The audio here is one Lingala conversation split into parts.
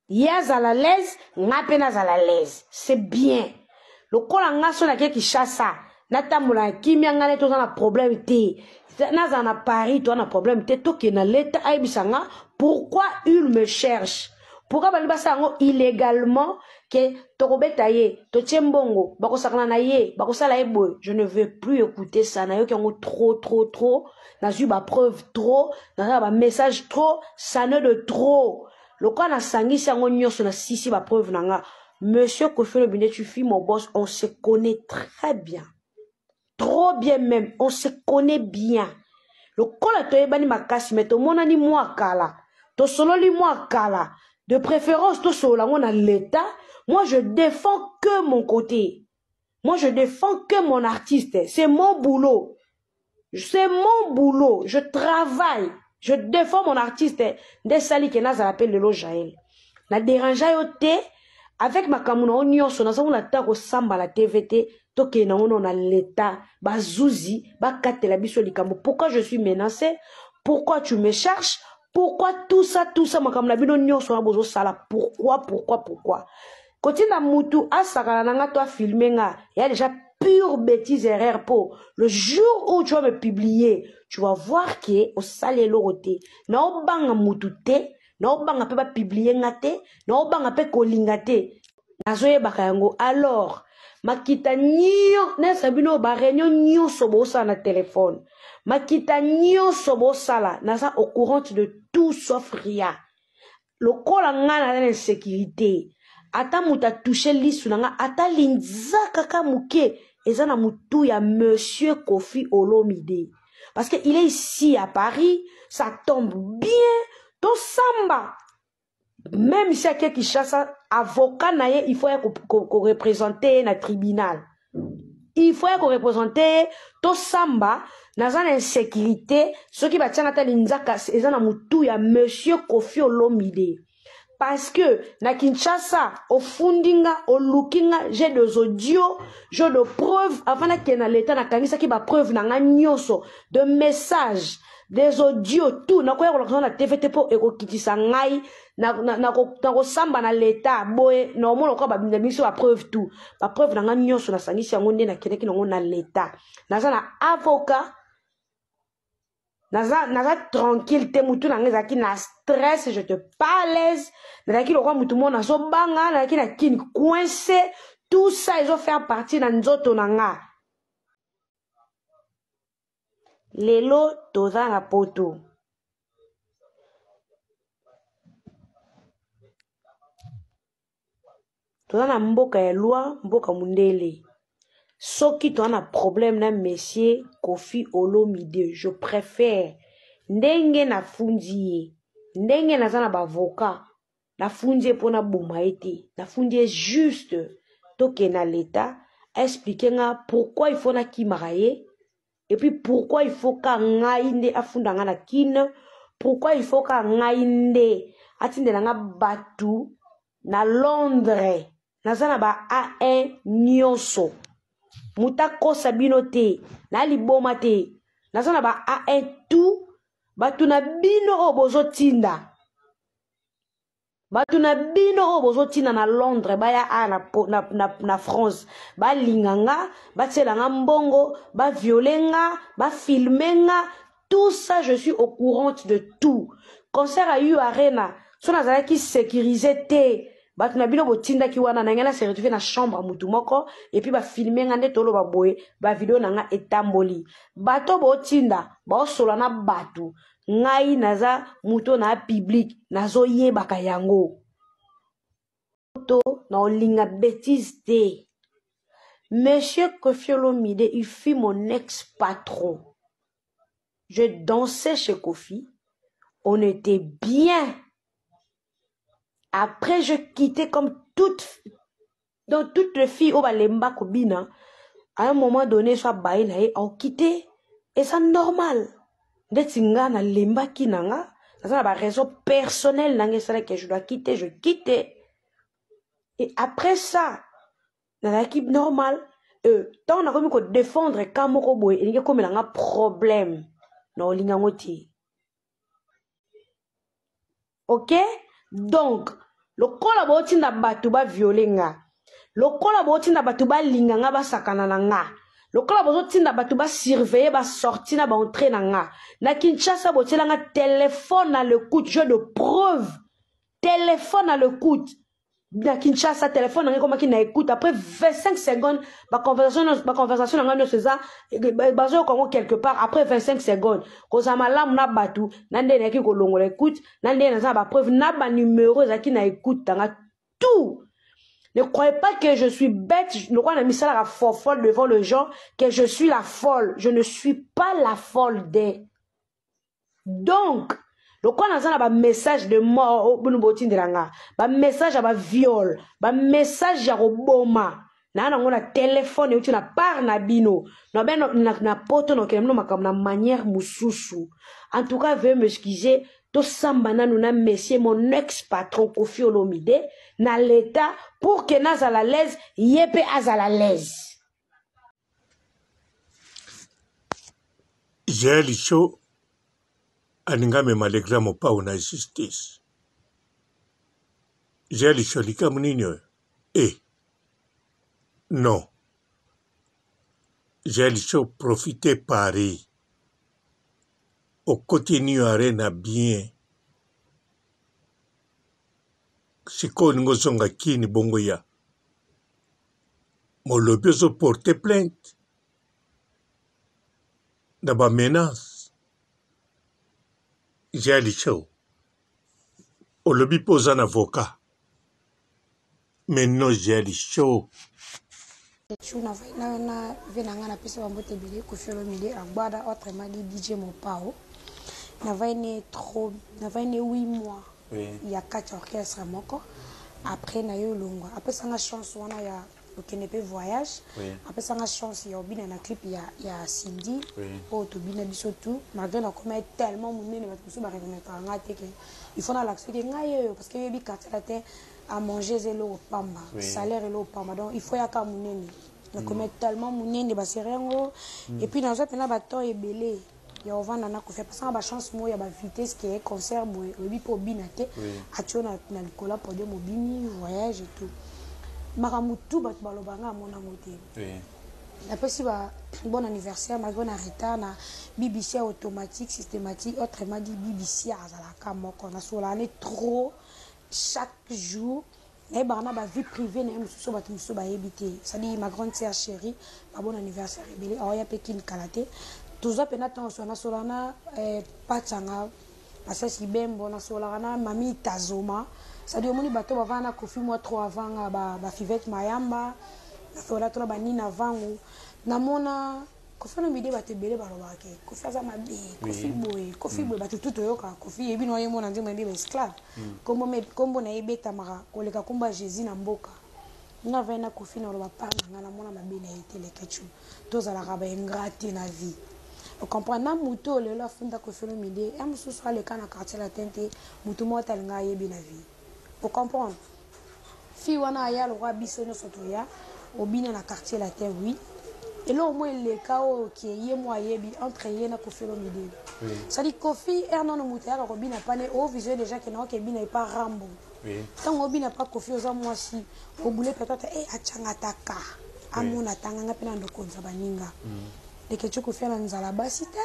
Ye azala l'aise, nga mpe nazala l'aise. C'est bien. Lokola nga so nake Kinshasa, natambola na kimia nga ne toza na problème te. Nazala na Paris toza na problème te, tokende na leta ayebisa nga pourquoi il me cherche. Pourquoi balingi basala yango illégalement ke tokobeta ye, totie mbongo, bakosakana na ye, bakosala ye boye. Je ne veux plus écouter ça. Nayoki yango trop trop trop. Nazwi ba preuve trop, naza na ba message trop, ça ne de trop. Lokola nasangisi yango nyonso na sisi ba preuve na nga. Monsieur Koffi Olomide, tu fis mon boss, on se connaît très bien. Trop bien même, on se connaît bien. Lokola toyebani makasi mais tomonani mwa kala. Tosololi mwa kala. De préférence tosolola yango na l'État. Moi je défends que mon côté. Moi je défends que mon artiste. C'est mon boulot. C'est mon boulot. Je travaille. Je défends mon artiste. Nde sali ke nazala pe lelo Jael. Na dérangea yo te avec makambo na yo nyonso naza kuna ata kosamba na TV te tokende nango no na l'État bazuzi bakatela biso likambo. Pourquoi je suis menacé? Pourquoi tu me cherches? Pourquoi tout ça tout ça makambo na bino nyonso wana bozosala pourquoi pourquoi pourquoi? Kotinda mutu asakana na nga to afilme nga ya déjà pure bêtise erreur po le jour où tu vas me publier tu vas voir que osali eloko te na obanga mutu te na obanga pe ba publier nga te na obanga pe kolinga te nazoyebaka yango alors makita nio nayebisa bino ba réunion nyonso bosala na telefone makita nyonso bosala naza au courant de tout sauf rien lokola nga naza na insécurité ata moto atouche lisu na nga ata linzaka kaka moke eza na motu ya monsieur Koffi Olomide parce que il est ici à Paris ça tombe bien tosamba même si ake Kinshasa avocat na ye il faut ya korepresente ye na tribunal il faut ya korepresente ye tosamba naza na insécurité soki batianga ata linzaka eza na motu ya monsieur Koffi Olomide parce que na Kinshasa ofundi nga oluki nga j'ai des audios j'ai de preuves avant nakende na leta nakangisaki ba preuve na nga nyonso de messages des audios tout nakoya kolakisa na TV te mpo ekokitisa ngai nakosamba na leta boye naomona lokola babimisa biso ba preuve tout ba preuve na nga nyonso nasangisi yango nde nakendaki nango na leta naza na avocat naza, naza tranquille te mutu na nga ezalaki na stress je te pas à l'aise nazalaki lokola mutu moko nazobanga nazalaki na kini coince tout ça ezo faire partie na nzoto na nga lelo toza na poto toza na mboka ya loi mboka mundele soki toza na problème na monsieur Koffi Olomide je préfère ndenge nafundi ye ndenge naza na bavocat nafundi ye mpo naboma ye te nafundi ye juste tokende na leta explike nga pourquoi il faut nakimaka ye et puis pourquoi il faut ka ngai nde afunda nga na kin pourquoi il faut ka ngai nde atindela nga batu na Londres naza na ba A1 nyonso moto akosa bino te na liboma te naza na ba A1 tout bato na bino oyo bozotinda bato na bino oyo bozotinda na Londres baya a na, na, na, na France balinga nga batiela nga mbongo baviole nga bafilme nga tout ça je suis au courant de tout concert ya U Arena so nazalaki sécurisé te bato na bino botindaki wana na ngai na se retrouve na chambre ya motu moko epuis bafilme nga nde toloba boye bavideo na nga etamboli bato botinda baosola na bato ngai naza moto na public nazoyebaka yango to na olinga betise te monsieur Koffi Olomide il fut mon ex patron je dansais chez Koffi on était bien après je quittais comme toute donc toutes les filles oyo balemba kobina à un moment donné so abaye na ye aokite eza normal ndeti nga nalembaki na nga naza na baraison personnelle na nga esalaki je dois quitter je quitte et après ça nazalaki normal ntango nakomi kodefendre ka moko boye elingi ekomela nga problème na olinga yango te ok donc Lokola botinda bato ba violer nga, lokola botinda bato balinga nga, basakana na nga, lokola bozotinda bato ba surveiller ba sortie na ba entrée na nga na Kinshasa, botiela nga téléphone à l'écoute, j'ai de preuve, téléphone à l'écoute na Kinshasa. Téléphone na ngai ekomaki na écoute après 25 secondes. Ba conversation na ngai nyonso eza, bazoyoka yango quelque part après 25 secondes. Kozala malamu na bato na nde nayaki kolongola écoute, na nde naza na ba preuve na ba numéro ezalaki na écoute tanga tout. Ne croyez pas que je suis bête, lokola na misalaka folle devant les gens, que je suis la folle. Je ne suis pas la folle de. Donc, lokola naza na ba message de mort, bino botindela nga ba message ya ba viol, ba message ya koboma, naa nango na telefone euti na part na bino na be na poto, na okende bino makambo na manière mosusu. En tout cas, veuillez m'excuser, tosamba nanu na monsieur mon ex patron Kofi Olomide na l'état pour que nazala l'aise, ye mpe azala l'aise. Jael Show alingi amema le grand Mopao na justice. Jael Show, likambo nini oyo? Eh non, Jael Show, profite Paris, okoti New Arena bien, sikoyo olingi ozonga Kin, bongo ya molobi ozo porter plainte na ba menace. Jael Show, olobi mpe oza na avocat, mais non, Jael Show. Na na ve na nga, napesa bambote ebele. Kofi Olomide Agbada, autrement dit DJ Mopao, navai ne trop, navai ne 8 mois ya kati ya orchestre moko. Après na ye olongwa, apesanga chance wana ya okende mpe voyage, apesanga chance ya obina na clip ya Cindy oyo tobina biso tout. Malgré nakoma tellement monene, bato mosusu ba reconnaîtraka nga te ke il faut nalakisa ke ngai oyo, parce que yoyebi quartier la te, à manger eza eloko pamba, salaire eloko pamba, donc il faut yaka monene. Nakomi tellement monene, basere yango, et puis nazwa mpena ba temps ebele ya ovanda na Kofi. Apesanga ba chance moko ya ba vitesse ke concert boye, oyebi mpe obina te, atio na likolo ya podium, obini, voyage et tout, makambo tout bato balobanga amonango te. Napesi ba bon anniversaire malgré na retard na BBC automatique systématique, autrement dit BBC azalaka moko nasolaka ne trop chaque jour, nayebaka na ba vie privée na ye mosusu, bato mosusu bayebi te. C'est-à-dire ma grande sœur chérie, ba bon anniversaire ebele. Aoya mpe kini kala te, tozwa mpena ntango so nasolaka na Patianga Pasasi Bembo, nasolaka na Mami Tazoma. C'est-à-dire omoni bato bavanda na Kofi mwa trop avant nga, ba Fivette Mayamba, nasola tona banina vangu. Namona Kofi Olomide, bato ebele balobaka ke Kofi aza mabe, Kofi boye, Kofi boye, bato tu toyokaka Kofi yebi no ye mona nzembo yebi ba esclave, kombo na ye ebetamaka koleka kombo ya Jésus na mboka. Nga vai na Kofi, na oloba part na nga, namona mabe na ye te. Lekecu, tozalaka ba ingrat te na vie, o comprendre na motu oyo lelo afunda Kofi Olomide ya mosusu aleka na Quartier Latin te, motu moko te alinga ayebi na vie, o comprendre. Fille wana aya lokwa biso nyonso toya obina na Quartier Latin, oui, eloko mo eleka oyo ke ye mo ayebi entre ye na Kofi Olomide. C'est-à-dire Kofi ere nano moto ayaka kobina pane o vision déjà ke naoke ebina epa Rambo. Ntango obina pa Kofi, oza mwasi, obule peut-être e atianga ataka amona atanganga mpe na ndokonza baninga lekeci. Kofi ana nzala basi te,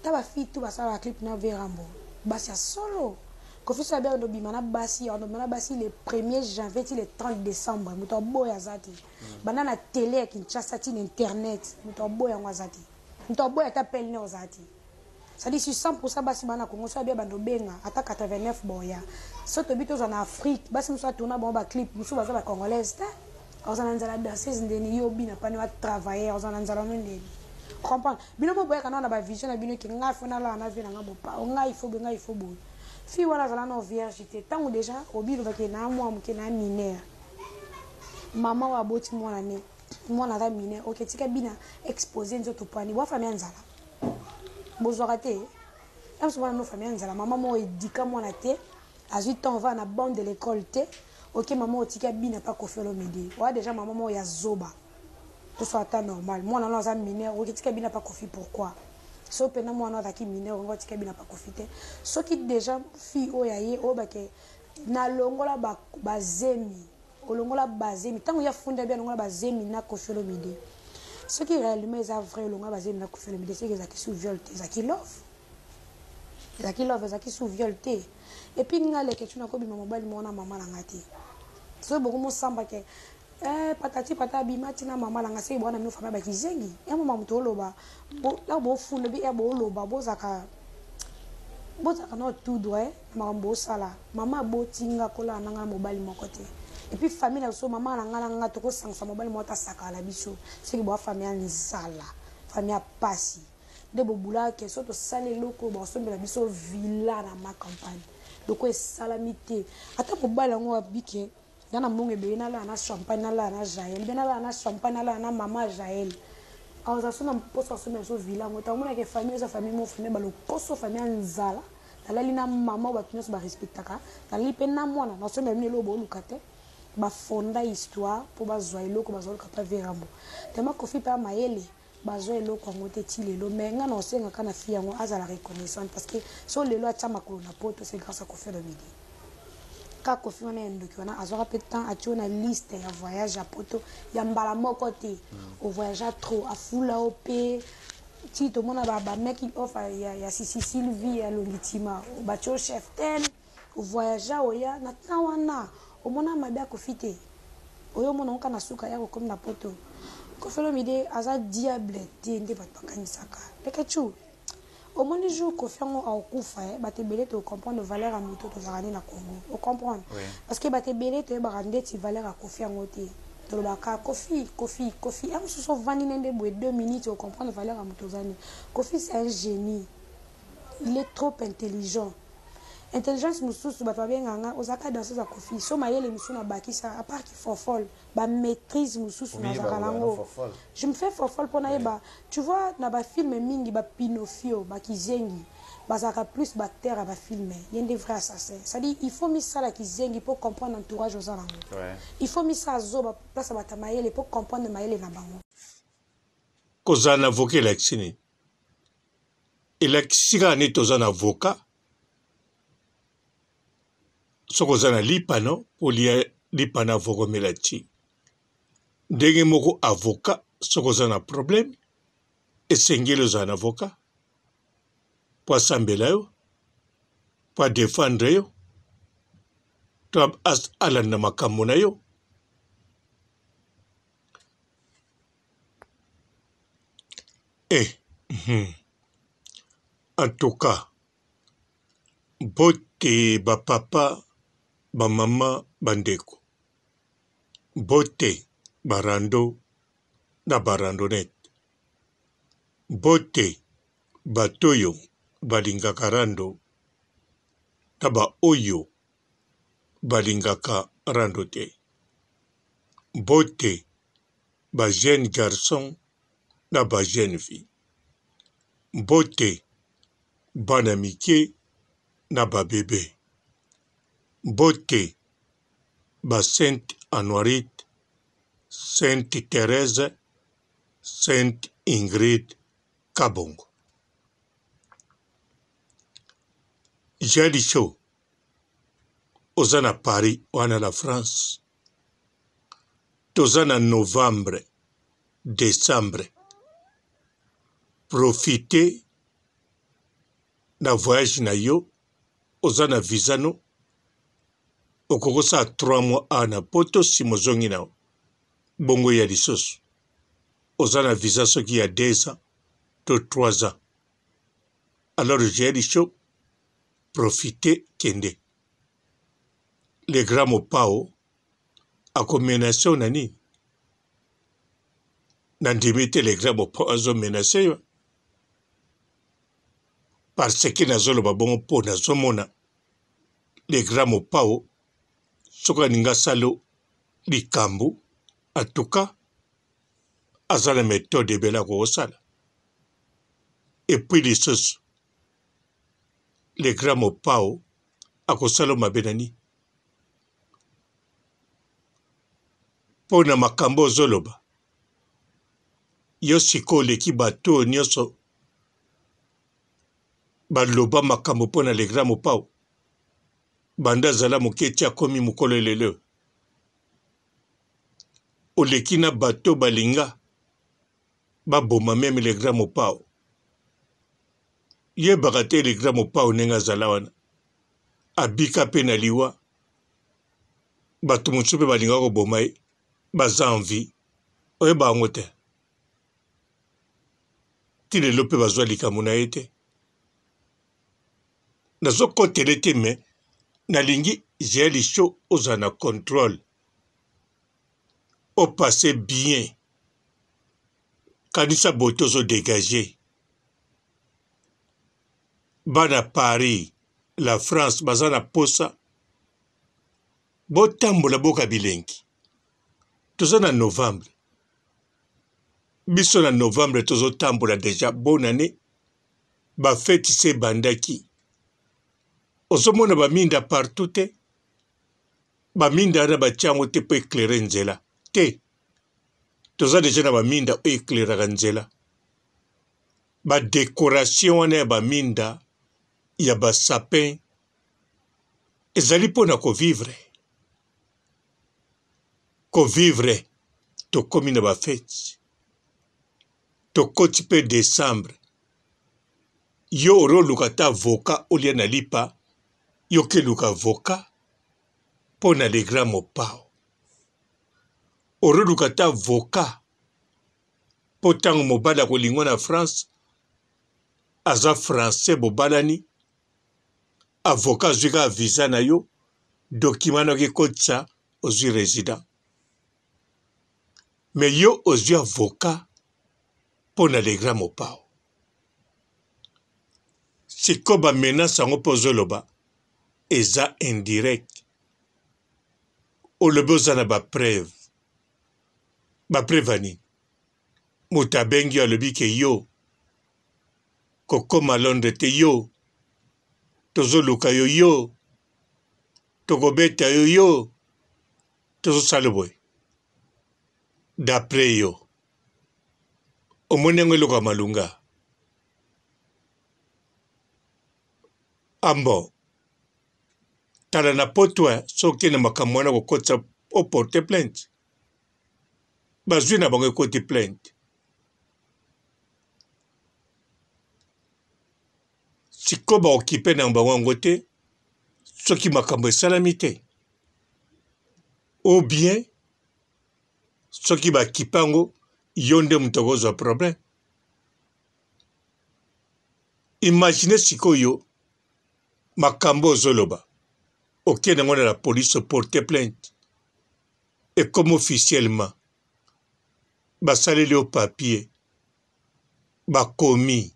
ta ba fille tu basalaka clip na ve Rambo, basi ya solo. Kofi so abe andobima na basi, andobima na basi le 1er janvier ti le 30 décembre, moto aboya aza te. Banda na télé ya Kinshasa ti na internet, moto aboya yango aza te, moto aboya ata pele oza te. C'est-à-dire sur 100 basi bana Congo, so abia bando benga ata 89 boya. So tobi tozwa na Afrique, basi mosusu atourna bango ba clip mosusu baza ba congolaise te. Oza na nzala danseuse ndeni yo obina pani wa travailleur, oza na nzala no ndeni comprendre. Bino mo boyaka nao na ba vision na bino ke ngai fo nalala na vie na nga mopa o ngai ifo boye, ngai ifo boye. Fille wana azala na vierge te ntango déjà obi lobaki na mwa moke na mineur, mama oyo aboti mwana ne mwana aza mineur, ok, tika bina expose nzoto pani bwa famille ya nzala bozwaka te ya mosu mwana no famille ya nzala, mama moko edika mwana te, azwi temps va na bande de l'école te. Ok, mama otiki abina pa Kofi Olomide, oya déjà mama moko ya zoba. Toso ata normal, mwana no aza mineur, oki tika bina pa Kofi pourquoi? So mpena mwana azalaki mineur, ongo atika bina pa Kofi te. Soki déjà fille oyo aye oyo bake. Nalongola ba ba zemi olongola ba zemi tango ye afundi abi alongola ba zemi na koffi olomide soki reellement eza vrai olongola ba zemi na koffi olomide seke ezalaki sous viol te ezalaki love ezalaki love ezalaki sous viol te et puis nga leketshou nakobima mobali moko na mama na nga te soki bokomosamba ke eh, patati pata abima ti na mama na nga seke bwana bino famille bakizengi ya mama moto oloba bo la bofunda bi ya boloba bozaka bozalaka nao tout droit na makambo bosala mama aboti nga kolala na nga na mobali moko te et puis famille na biso mama na nga na nga tokosangisa mobali moko tasakala na biso soki boa famille ya nzala famille ya pasi nde bobulaka ke so tosali eloko bakosombela biso villa na ma campagne loko esalami te ata mobali yango abike nga na mbongo ebele nalala na champagne nalala na jael be nalala na champagne nalala na mama jael aza so na mposa asombela biso villa yango te omonaka famille eza famille moko famille balokoso famille ya nzala nalali na mama oyo bato nyonso barespectaka nalali mpe na mwana nasombela bino eloko booluka te bafonda histoire mpo bazwa eloko bazoluka mpa verambo tema kofi mpe ya mayele Bazua eloko yango te ti lelo mais nga na osenga ka na fille yango azala reconnaissante parce que so lelo atia makolo na poto c'est grace à Koffi Olomide. Ka Koffi wana ya ndoki wana azuaka pe temps atie yo na liste ya voyage ya poto ya mbala moko te. O voyagea trop afula yo pe ti tomona ba ba making of ya ya Sisi Sylvie ya Longitima batie yo chef tel. O voyagea oya na temps wana omona mabe ya Koffi te? Oyo omona ngo kaka na suka heure okomi na poto. Koffi Olomide aza diable te nde batu bakanisaka. Leketshou omoni jour Koffi yango akokufa eh batu ebele toko comprendre valeur ya moto tozalaka nde na Congo. O comprendre? Parce que batu ebele toyebaka ndeti valeur ya Koffi yango te. Tolobaka kaka Koffi, Koffi, Koffi. Heure mosusu ovandi ne nde boye deux minutes o comprendre valeur ya moto oza nde. Koffi c'est un genie. Il est trop intelligent. Intelligence mususu batu babenga nga ozalaka danseuse ya Koffi so mayele misusu na bakisa à part ki fofol ba maitrise mususu nazalaka nango je me fais fofol po nayeba tu vois na ba film mingi ba pinofio ba kizengi bazalaka plus ba acteur ya ba film ye nde vrai assassin c'est à dire il faut misala kizengi po comprendre entourage oza nango il faut misala zoba place ya batu ya mayele po comprendre mayele na bango. Kozala na avocat elakisi nini? Elakisi kaka neti oza na avocat soki oza na lipa no olia lipa na avocat omela ti. Ndenge moko avocat soki oza na problème esengeli ozala na avocat po asambela yo, po a defendre yo, to alanda makambo na yo. Eh hum en tout cas mbote ba papa ba maman ba ndeko mbote ba rando na ba randonnette mbote bato oyo balingaka rando na ba oyo balingaka rando te mbote ba jeune garçon na ba jeune fille mbote bana mike na ba bebe mbote ba sainte anuarite sainte Therèse sainte Ingrid kabongo jalicho oza na Paris wana la France Toza na novembre, decembre profiter na voyage na yo oza na visa no okoki kosala 3 mois awa na poto sima ozongi na yo bongo ya lisusu oza na visa soki ya 2 ans to 3 ans alors jael show profiter kende le grand mopao ako menace yo na nini? Na ndimi te le grand mopao azo menace yo parce que nazoloba bongo mpo nazomona le grand mopao soki alingi asala likambo en tout cas aza na methode ebele akokosala epuis lisusu le grand mopao akosala mabe na nini Mpo na makambo ozoloba yo sikoyo oleki bato oyo nyonso baloba makambo mpo na le grand mopao. Banda azala moke ti akomi mokolo lelo. Oleki na bato balinga baboma meme le grand Mopao. Yebaka te le grand Mopao ndenge azala wana. Abika pe na liwa. Bato mosusu pe balinga koboma ye. Baza en vie. Oyeba yango te. Ti lelo pe bazwa likambo na ye te. Nazokotele te mais nalingi Jael Show ozala na controle. O passer bien. Kanisa beaute ozo degager. Bana Paris, la France baza na posa botambola boka bilengi. Toza na novembre. Biso na novembre tozotambola deja bonne annee. Ba feti se ebandaki. Ozomona ba minda partout te. Ba minda wana batia yango te mpo eclaire nzela te. Toza deja na ba minda oyo eclairaka nzela. Ba decoration wana ya ba minda ya ba sapin ezali mpo na ko vivre. Ko vivre tokomi na ba feti. Tokoti mpe decembre. Yo oro luka ata avocat olia na lipa, yo ke luka avocat mpo na le grand Mopao. Oro luka ata avocat mpo ntango mobali akolingwa na France, aza français bobalani, avocat azwi kaka visa na yo, document na yo ekotisa ozwi resident. Mais yo ozwi avocat mpo na le grand Mopao. Sikoyo ba menace yango mpe ozoloba eza indirect. Olobi oza na ba preuve. Ba preuve ya nini? Moto abengi yo alobi ke yo kokoma Londres te yo tozoluka yo yo tokobeta yo yo tozosala boye. D'après yo omoni yango eloko ya malunga? Ambo tala na poto eh, soki na makambo wana kokotisa o porte plainte bazwi na bango ekoti plainte sikoyo baokipe na bango yango te soki makambo esalami te ou bien soki bakipe yango yo nde moto okozwa problème imagine sikoyo makambo ozoloba okende yango na la police porte plainte ekomi officiellement basaleli yo papier bakomi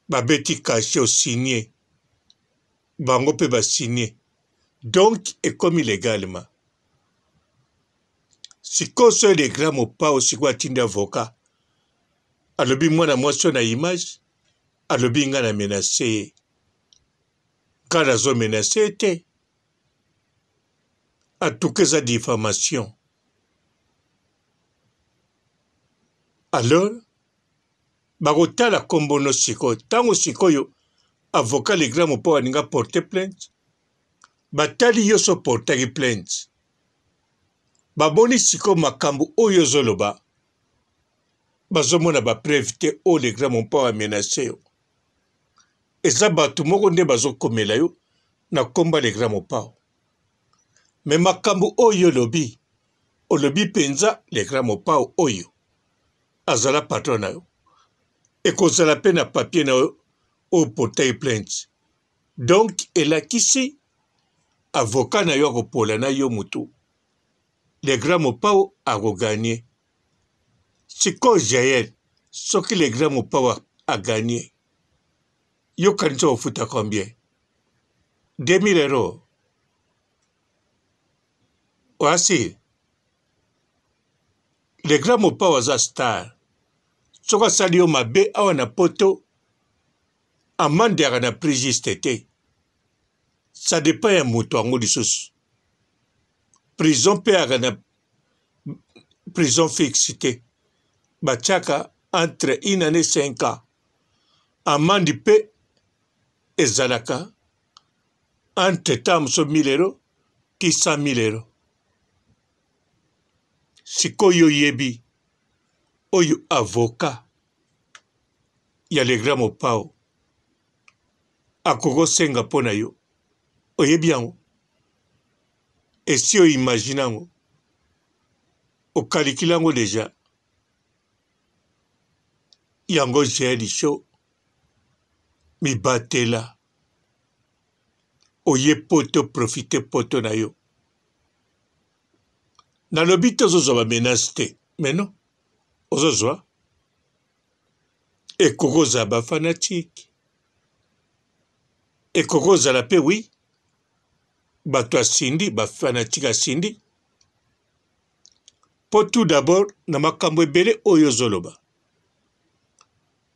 babeti cachet osigne bango mpe basigne donc ekomi legalement sikoyo soki le grand mopao sikoyo atindi avocat alobi mwana mwasi oyo na image alobi ngai na menace ye ngai nazo menace ye te atuka eza diffamation alors bakotala nkombo no sikoyo ntango sikoyo avocat le grand mopao alinga porte plainte batali yo so portaki plainte baboni sikoyo makambo oyo ozoloba bazomona ba preuve te oyo le grand mopao amenace yo eza bato moko nde bazokomela yo na komba le grand mopao me makambo oyo olobi olobi mpenza le grand mopao oyo azala patron na yo ekozala mpe na papier na yo oyo portaki plainte donc elakisi avocat na yo akopola na yo motu le grand mopao akoganye sikoyo jael soki le grand mopao aganye yo kanisa ofuta combien 2000 euros oasi le grand mopao aza star soki asali yo mabe awa na poto amande yaka na prix juste te ça dépend ya moto yango lisusu prison mpe yaka na prison fixe te batiaka entre une année 5 ans amande mpe ezalaka. Entre temps mosusu 1000 euros ti 100 000 euros. Sikoyo oyebi oyo avocat ya le grand Mopao akoki kosenga mpo na yo, oyebi yango? Esi o imagine yango? Okalikile yango deja? Yango Jael Show mibatela oye poto profite poto na yo. Nalobi te ozozwa ba menace te mais non ozozwa ekoki kozala ba fanatique ekoki kozala mpe wi bato ya Cindy ba fanatique ya Cindy mpo tout d'abord na makambo ebele oyo ozoloba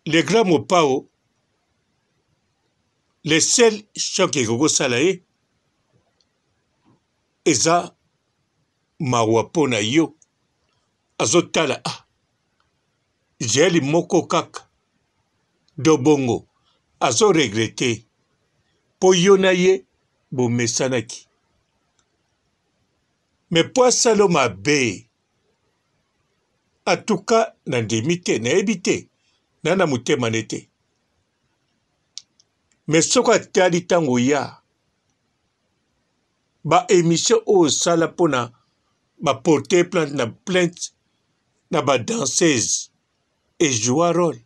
le grand mopao le seul choc ekoki kosala ye eza mawa mpo na yo azotala ah jael moko kaka do bongo azo regrette mpo yo na ye bomesanaki me mpo asalo mabe atuka na ndimi te nayebi te na na motema ne te me soki atali ntango ya ba emission oyo osala pona ba porte plainte na plainte na ba danseuse ejoua role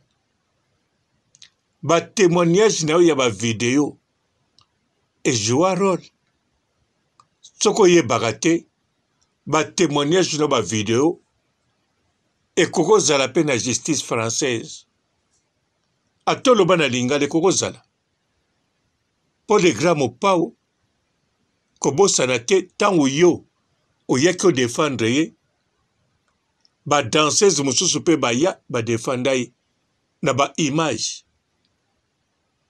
ba temoignage na yo ya ba video ejoua role soki oyebaka te ba temoignage na ba video ekoki kozala mpe na justice française ata oloba na lingala ekoki kozala mpo le grand mopao Kobosana te tango yo oyaki o defendre ye ba danseuse mosusu pe baya ba defenda ye na ba image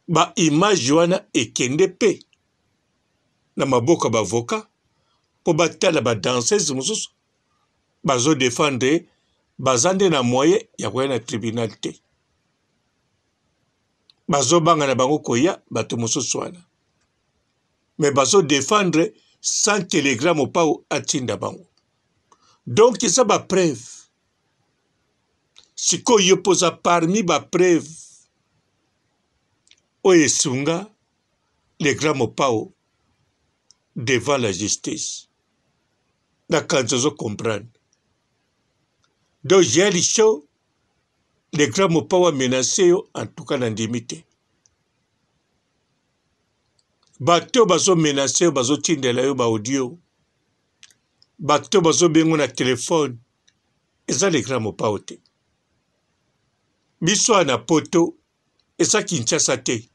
ba image wana ekende pe na maboko ya ba avocat po batala ba danseuse mosusu bazo defendre ye baza nde na moyen ya koya na tribunal te bazobanga na bango koya bato mosusu wana mais bazo defendre sans telegram opao atinda bango donc eza ba preuve sikoyo yo mpoza parmi ba preuve oyo esunga le grand mopao devant la justice nakanisi ozo comprendre donc jael show le grand mopao amenace yo en tout cas nandimi te Bato oyo bazo menace yo bazo tindela yo ba audio, bato oyo bazo bengo na telephone eza le grand mopao te. Biso awa na poto eza Kinshasa te.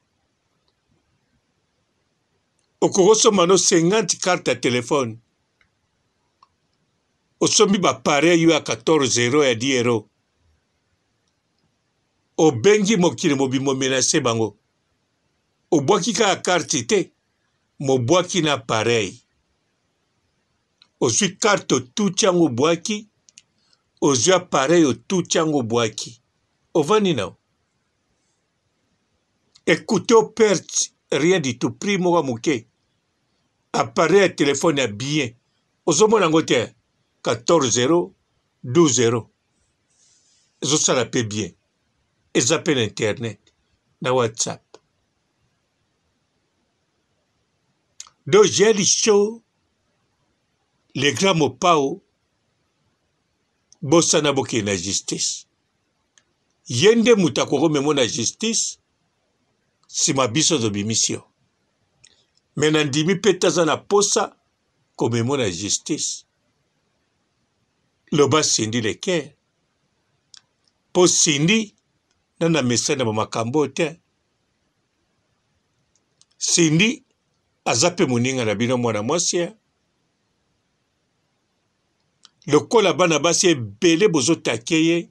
Okoki osomba no 50 carte ya telephone osombi ba appareil yo ya 14 euro ya 10 euro obengi mokili mobimba omenace bango Obwaki kaka carte te, mobwaki na appareil. Ozwi carte otuti yango obwaki, ozwi appareil otuti yango obwaki. Ovandi na yo. Ecoute yo perte rien du tout, prix moko ya moke. Appareil ya telephone ya bien, ozomona yango te 14 euros, 12 euros. Ezosala pe bien. Eza pe na internet na WhatsApp. Donc Jael Show, le grand Mopao, bosana bokende na justice. Ye nde moto akoki komema na justice, nsima biso tobimisi yo. Me nandimi mpe te aza na posa komema na justice. Loba Cindy Le Cœur. Po Cindy nani amesani na ba makambo oyo te. Cindy aza pe moninga na bino mwana mwasi eh. Lokola bana basi ebele bozo take ye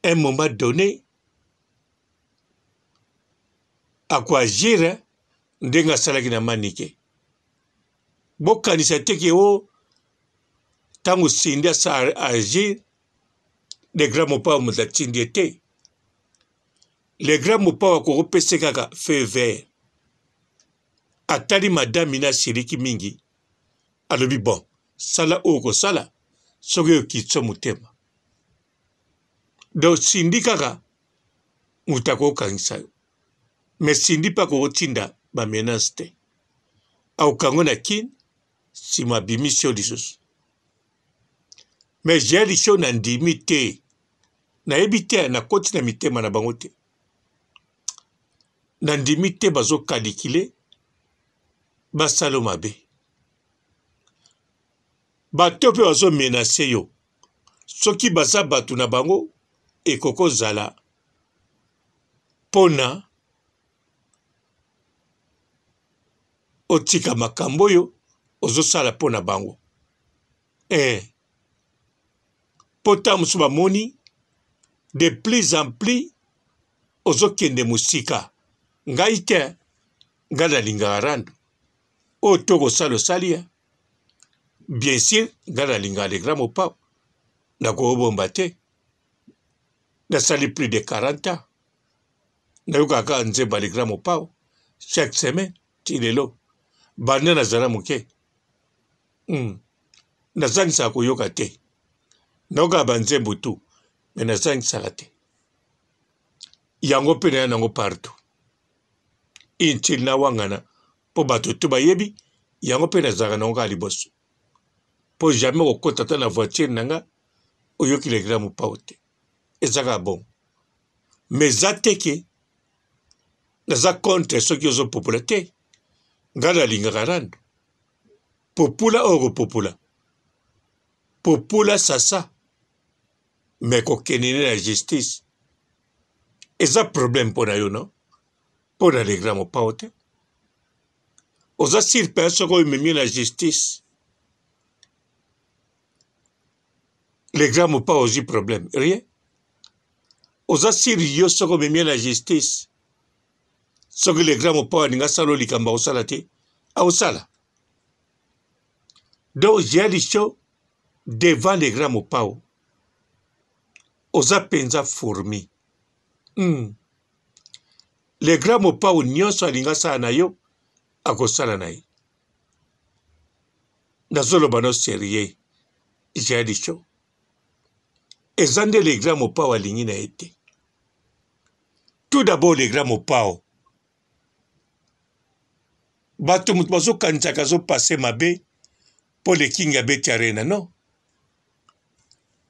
un moment donné ako agir eh, ndenge asalaki na Manike. Bokanisa te ke o oh, ntango Cindy asa agir le grand mopao moto atindi ye te. Le grand mopao akokopesa kaka feu vert. Atali madame na asiliki mingi, alobi bon, sala oyo okosala soki okitso motema. Donc Cindy kaka moto akokangisa yo. Mais Cindy mpe akokotinda ba menace te. Akokango na kin, sima abimisi yo lisusu. Mais Jael Show na ndimi te. Nayebi te, nakoti na mitema na bango te. Na ndimi te bazo kalikile basalo mabe. Bato mpe bazo menace yo. Soki baza bato na bango ekoki kozala pona otika makambo oyo ozosala mpo na bango eh. Mpo ntango mosusu bamoni de plus en plus ozokende mosika. Ngai te, ngai nalingaka rando oyo to kosala osali ya bien sûr, ngai nalingaka le grand mopao, nakobomba te, nasali plus de 40 ans nayokaka kaka nzembo ya le grand mopao chaque semaine ti lelo, banda nazala moke. Nazangisaka koyoka te, nayokaka banzembo tout mais nazangisaka te. Yango mpe naya nango partout inutile nawangana mpo bato tout bayebi yango mpe nazalaka nango kaka liboso mpo jamais okokota ata na voiture na nga oyoki le grand mopao te, eza kaka bongo. Mais eza te ke naza contre soki ozopopola te, ngai nalingaka rando popula oyo kopopula popula sasa mais kokende nde na justice eza problème mpo na yo no mpo na le grand mopao te oza sur mpenza soki omemi na justice le grand mopao ozwi problème rien oza sur yo soki omemi na justice soki le grand mopao alingi asala likambo akosala te akosala. Donc Jael Show devant le grand mopao oza mpenza fourmi. Le grand mopao nyonso alingi asala na yo akosala na ye. Nazoloba no serieux Jael Show eza nde le grand mopao alingi na ye te. Tout d'abord le grand mopao bato moto bazokanisaka azopasse mabe mpo le king abeti arena non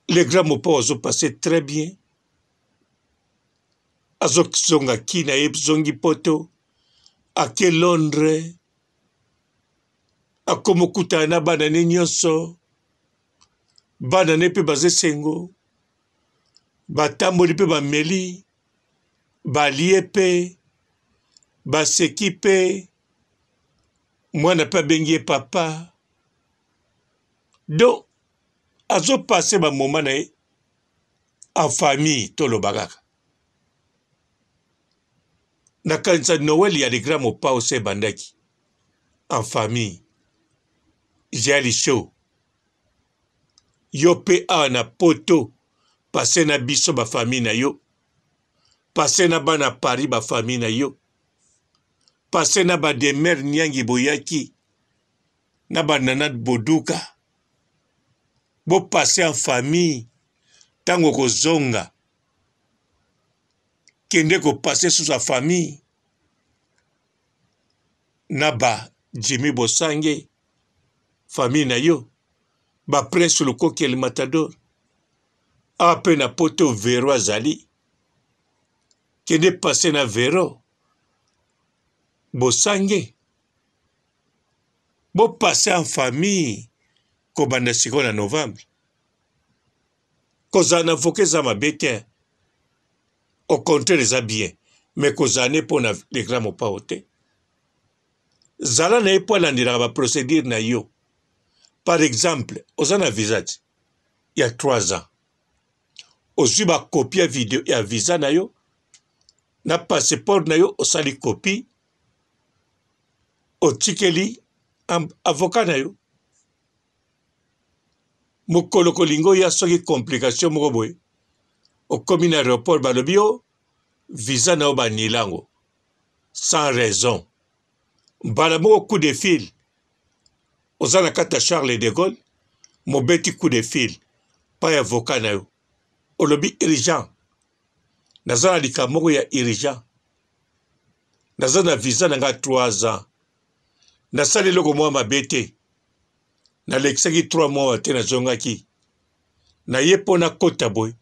le grand mopao azopasse très bien azozonga kina ye zongi poto ake londres akomokutana na bana ne nyonso bana ne mpe baza esengo batamboli mpe bameli balie mpe baseki mpe mwana mpe abengi ye papa donc azopasse bamoma na ye en famille toloba kaka nakanisa noel ya le grand mopao se ebandaki en famille jali show yo mpe awa na poto passe na biso ba famille na yo passe na bana Paris ba famille na yo passe na ba demer niangi boyaki na ba nana boduka bo passe en famille ntango okozonga kende kopase susu ya famille na ba Jimmy Bosange famille na yo ba Prince Lukoki El Matador awa mpe na poto Vero azali kende passe na Vero Bosange bo passe en famille kobanda sikoyo na novembre kozala na avocat eza mabe te au contraire eza bien mais kozala ne mpo na le grand mopao te zala na ye mpo alandelaka ba procédure na yo par exemple oza na visa ti ya 3 ans ozwi ba copie ya video ya visa na yo na passeport na yo osali copie otikeli avocat na yo mokolo kolinga oya soki complication moko boye okomi na aéroport balobi yo visa na yo banila yango sans raison. Mbala moko coup de fil, oza na kati ya Charles de Gaulle, mobeti coup de fil pa ya avocat na yo, olobi urgent, naza na likambo moko ya urgent, naza na visa na nga 3 ans, nasali eloko mwa mabe te, nalekisaki 3 mois te, nazongaki naye mpo nakota boye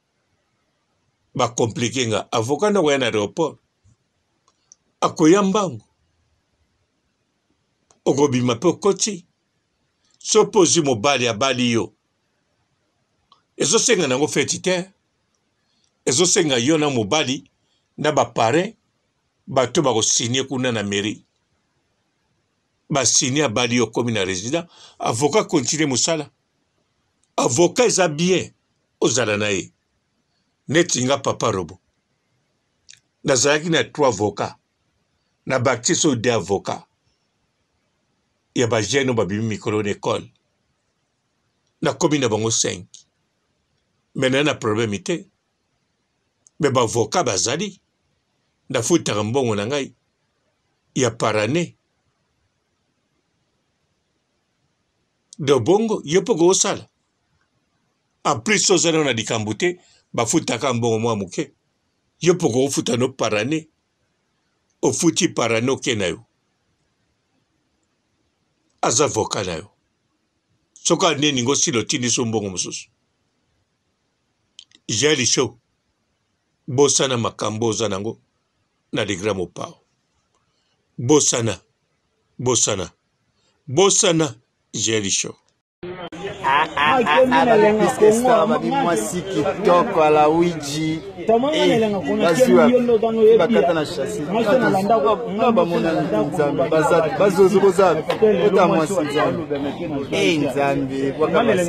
ba complique nga. Avocat nde akoya na aeroport, akoya mbangu, okobima mpe okoti. So mpe ozwi mobali abali yo, ezosenga nango feti te, ezosenga yo na mobali na ba parrain bato bakosigne kuna na mairie, basigne abali yo, okomi na resident. Avocat continue mosala. Avocat eza bien ozala na ye. Neti nga papa robo nazalaki na trois avocat, na bakisi oyo de avocat ya ba jeune oyo babimi mikolo na ekole, nakomi na bango 5 me naye na problème te, me ba avocat bazali, nafutaka mbongo na ngai ya par année. Donc bongo yo mpe okosala en plus oza nano na likambo te, bafutaka mbongo mwa moke, yo mpe okofuta no par année, ofuti par année oke na yo, aza avocat na yo, soki aneni ngo sila otindi so mbongo mosusu. Jael Show, bosana makambo oza nango na le grand Mopao, bosana, bosana, bosana Jael Show. Babi mwasi kitoko ala wiji bazwi bakata na chassi nga bamonani nzambe bazozo boza ota mwasi nzambe e nzambe bwakala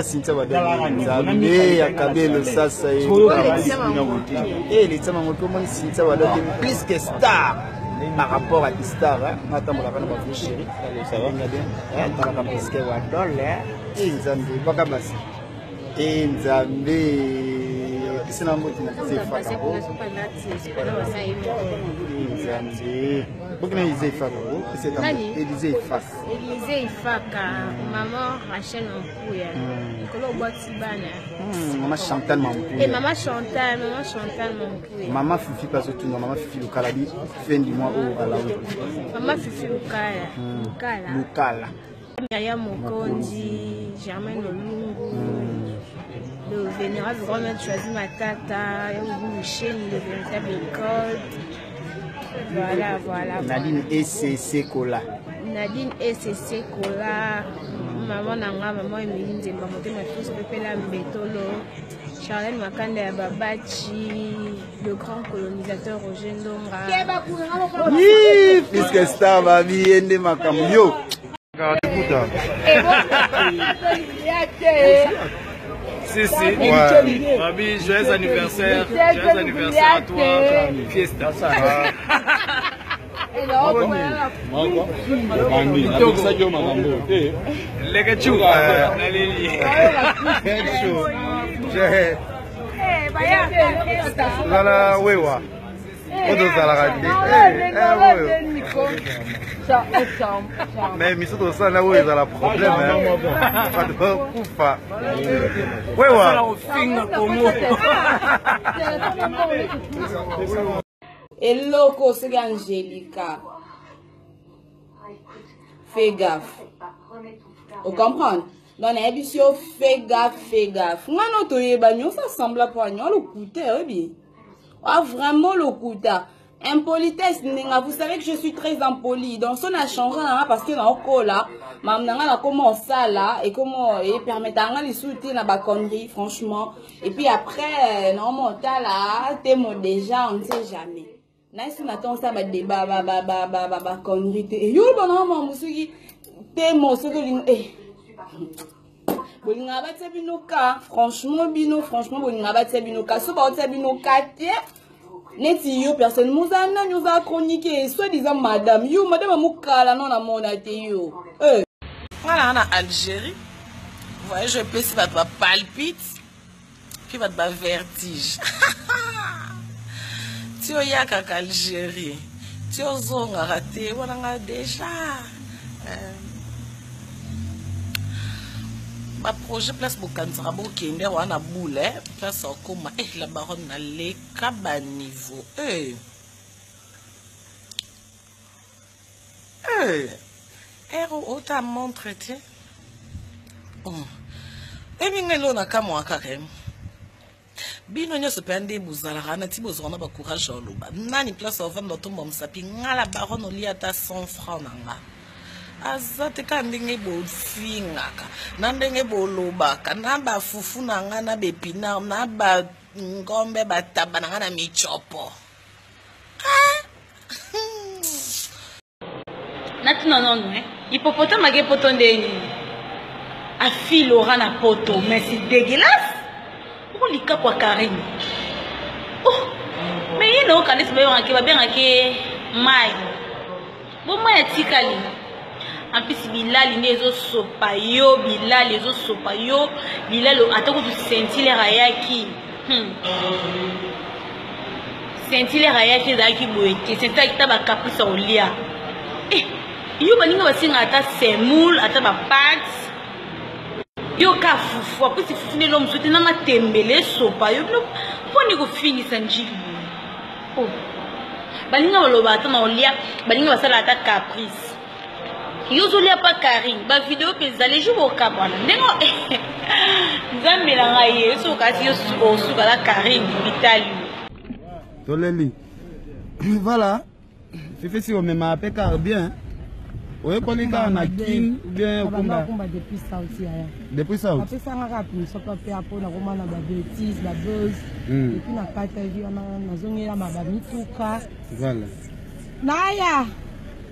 sintia badani nzambe ya kabelo sasa e letsa mango tomoni sintia badani plus que star par rapport à des stars hein. Nga tambolaka na ba vrai chéri, ça va bien hein, talaka presque wa dole e nzambe baka basi e nzambe pesa na mbote na Elise Efaka nzambe boki na Elise Efaka o pesa Elise Efaka Elise Ifaka maman Rachel Mampuya likolo obwati bana. Mama Chantal Mampuya. Eh, Mama Chantal, Mama Chantal Mampuya. Mama Fifi pazo tuna Mama Fifi Lukala bi fin du mois oyo alawi. Mama Fifi Lukala. Lukala. Lukala. Myriam Mokonzi, Germaine Olungu, le vénérable grand maître Choisi Matata, Yougou Michel, le véritable code. Voilà, voilà. Nadine ECC Kola. Nadine ECC Kola, maman nanga, maman Emeline Nzemba, motema tous Pepela Mbetolo, Charlène Makanda ya Babachi, le grand colonisateur Roger Ndonga. Puisque star babi ye nde makambo yo. Si, si. Ouais. Babi, joyeux anniversaire. Joyeux anniversaire à toi. Fiesta. Leketchou. Naleli. Zala wewa. Oyo tozalaka te. Mais miso tosala oyo ezala problème. Bato bakufa. Wewa. Eloko soki Angelica, fais gaffe, ocomprendre? Donc nayebisi yo, fais gaffe, fais gaffe. Nga no toyebani, osa sembla mpo ani alokuta, oyebi ah, vraiment lokuta, impolitesse ndenge. Vous savez que je suis très impolie, donc so na change nanga parce que naokola mamu na nga, nakoma osala ekoma epermettre nga lisusu te na baconnerie, franchement. Et puis après naoma otala temo déjà, on ne sait jamais, nayesi na ntongo osala badeba baconnerie te. Yo oloba nanga mamu soki temo, soki olingi bolingaka batia bino ka, franchement bino, franchement bolingaka batia bino ka, so baotia bino ka te. Neti yo personnellement oza nani? Oza chronique, soit disant madame. Yo madame amokala no namona te yo eh. Nga na na Algérie, voyage epesi bato bapalpite mpe bato bavertige. Ti oyakaka Algérie, Ti ozongaka te wana nga deja eh, baprojet place bokanisaka bokende wana na boule eh, place okoma eh, la baronne naleka baniveau eh. Eh, ero ota montre te oh. Ebi ngai loo nakamwa kaka eh. Bino nyonso mpenza nde bozalaka wana ti bozwaka na bacourage ya oloba nani place ovanda otomba mosapi nga la baronne olia ata 100 franc na nga aza te kaka ndenge bofingaka na ndenge bolobaka na bafufu na nga na baepinard na bangombe bataba na nga na michopo ah! Natuna nanu eh hippopotame ake poto nde nini afi Laura na poto mais c'est dégueulasse oko likaku ya Carine oh mais ye na okanisi babengaki babengaki mai bo mai atikali en plus bilali nde ezosopa yo bilali ezosopa yo bilali ata kutu sentilere ayaki Saint-Hilaire ayaki ezalaki boye te Saint-Hilaire ta ba caprice ya kolia eh, yo baninga basenga ata semoule ata ba pâtes yo ka fufu apesi fufu nde lomo sote na matembele esopa yo bino mponi kofingisa njili boye oh. Baninga baloba ata na olia baninga basala ata caprice yo ozolia pa karine bavideo mpe ezali jour okabwana ndenge nzambe na ngai ye soki okasi yo osuka na karine bitali toleli voilà fifi si omemaka mpe kar bien oyekoli kaka na kin bien okumba depuis sauti yaya depuis sauti apesanga kaka punition pa mpe apo nakoma na babetise babuzz epuis nakataki wana nazongela bamituka voilà naya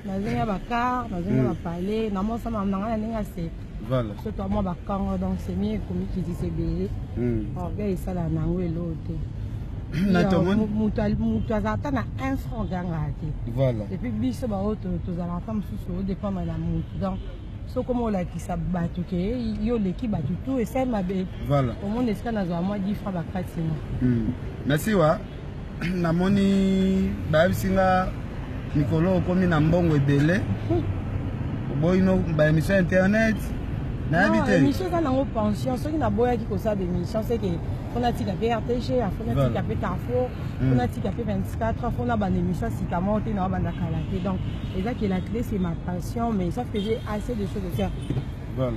nazongi ba car nazongi ba palais namosama na ngai na ndenge ya seka voilà so to mwa bakango donc c'est mieux komikitisa ebele orgueil esala na yango eloo te moto azala ata na un franc gangaka te voilà et puis biso baoyo tozalaka ata mosusu odépendre na motu donc soki okoma olakisa bato ke yo oleki bato tu esali mabe voilà omona esika nazwa mwa 10 franc bakati nga merci wa namoni bayebisi nga mikolo okomi na mbongo ebele oboyi no baémission internet nayebi te émission eza nango pension soki naboyaki kosala baémission seke fo natika mpe rtg fo natika mpe carrefour fo natika mpe 24 fo nabanda émission sika moko te naobanda kala te donc eza ke la clé c'est ma passion mais sauf que j'ai assez de choses à faire voilà.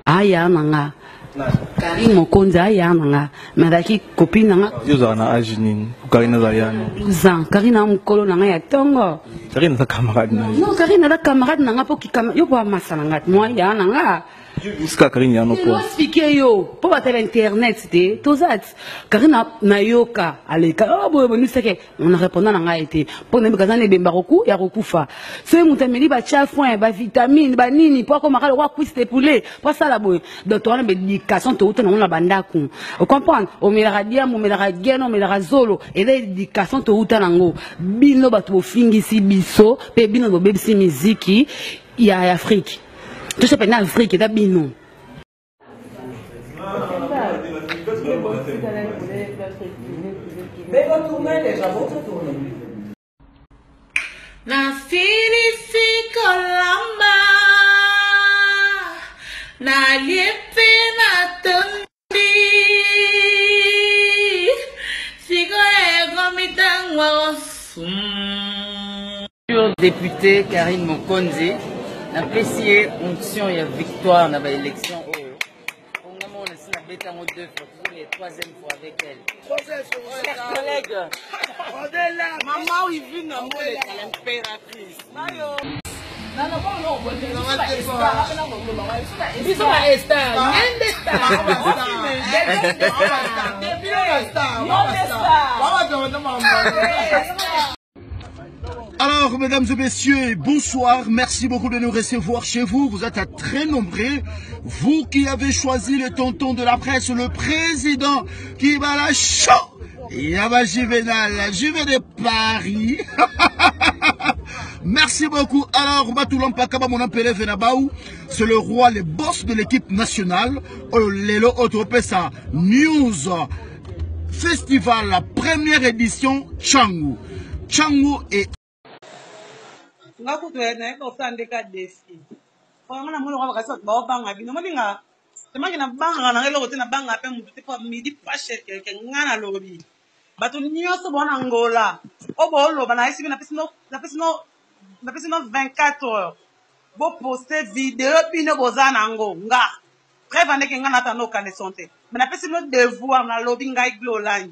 Aya na nga Karine Mokonzi aya na nga mais azalaki copine na nga. Yo ozala na age nini? Karine azali ya no? 12 ans. Karine aza mokolo na nga ya tongo. Karine aza camarade na yo? Non, Karine aza camarade na nga po yo po amasa na nga moi ya na nga. Jusqu'à Karine ya no po. Expliquer yo po batala internet te toza Karine nayoka aleka oh boye boye seke on répondant na ngai te mpo nayebi kaza na ebemba koku ya kokufa soki moto ameli batya foin bavitamine banini mpo akomaka lokwa cuisse de poulet mpo asala boye donc towana baéducation touta nango na bandako ocomprendre omelaka diambo omelaka gene omelaka zolo eza éducation touta nango bino bato bofingisi biso mpe bino bobebisi miziki ya afrique tosa pene afrique eza bino. Nasilisi kolamba nalie mpe natondi sikoyo ekomi ntango ya kosum Député Karine Mokonzi napesi ye onction ya victoire na baélection oyo nga moko nasi nabeta yango deux fois tozokende troisième fois avec elle. Chers collègues, Maman Wivine Namoleka, l'impératrice. Biso ba star, nende star. Alors, mesdames et messieurs, bonsoir. Merci beaucoup de nous recevoir chez vous. Vous êtes très nombreux. Vous qui avez choisi le tonton de la presse, le président qui va la chaud. Yaba Juvenal, Juve de Paris. Merci beaucoup. Alors, Batoulam Pakaba, mon appelé Venabaou, c'est le roi, le boss de l'équipe nationale. Oh, Lelo Otropesa News Festival, la première édition, Changu. Changu et nga kutu nayebi kosala nde ka defi nga namoni oka bakasi bato baobanga bino omoni nga temaki nabangaka nanga eloko te nabangaka mpe motu te mpo midi pashe kelke nga nalobi bato nyonso bao na ngola oyo booloba nayesi bino napesi no 24 heures boposte video bino boza na yango nga preuve andeke nga nata no caleçon te mais napesi bino devoir nalobi ngai glo olangi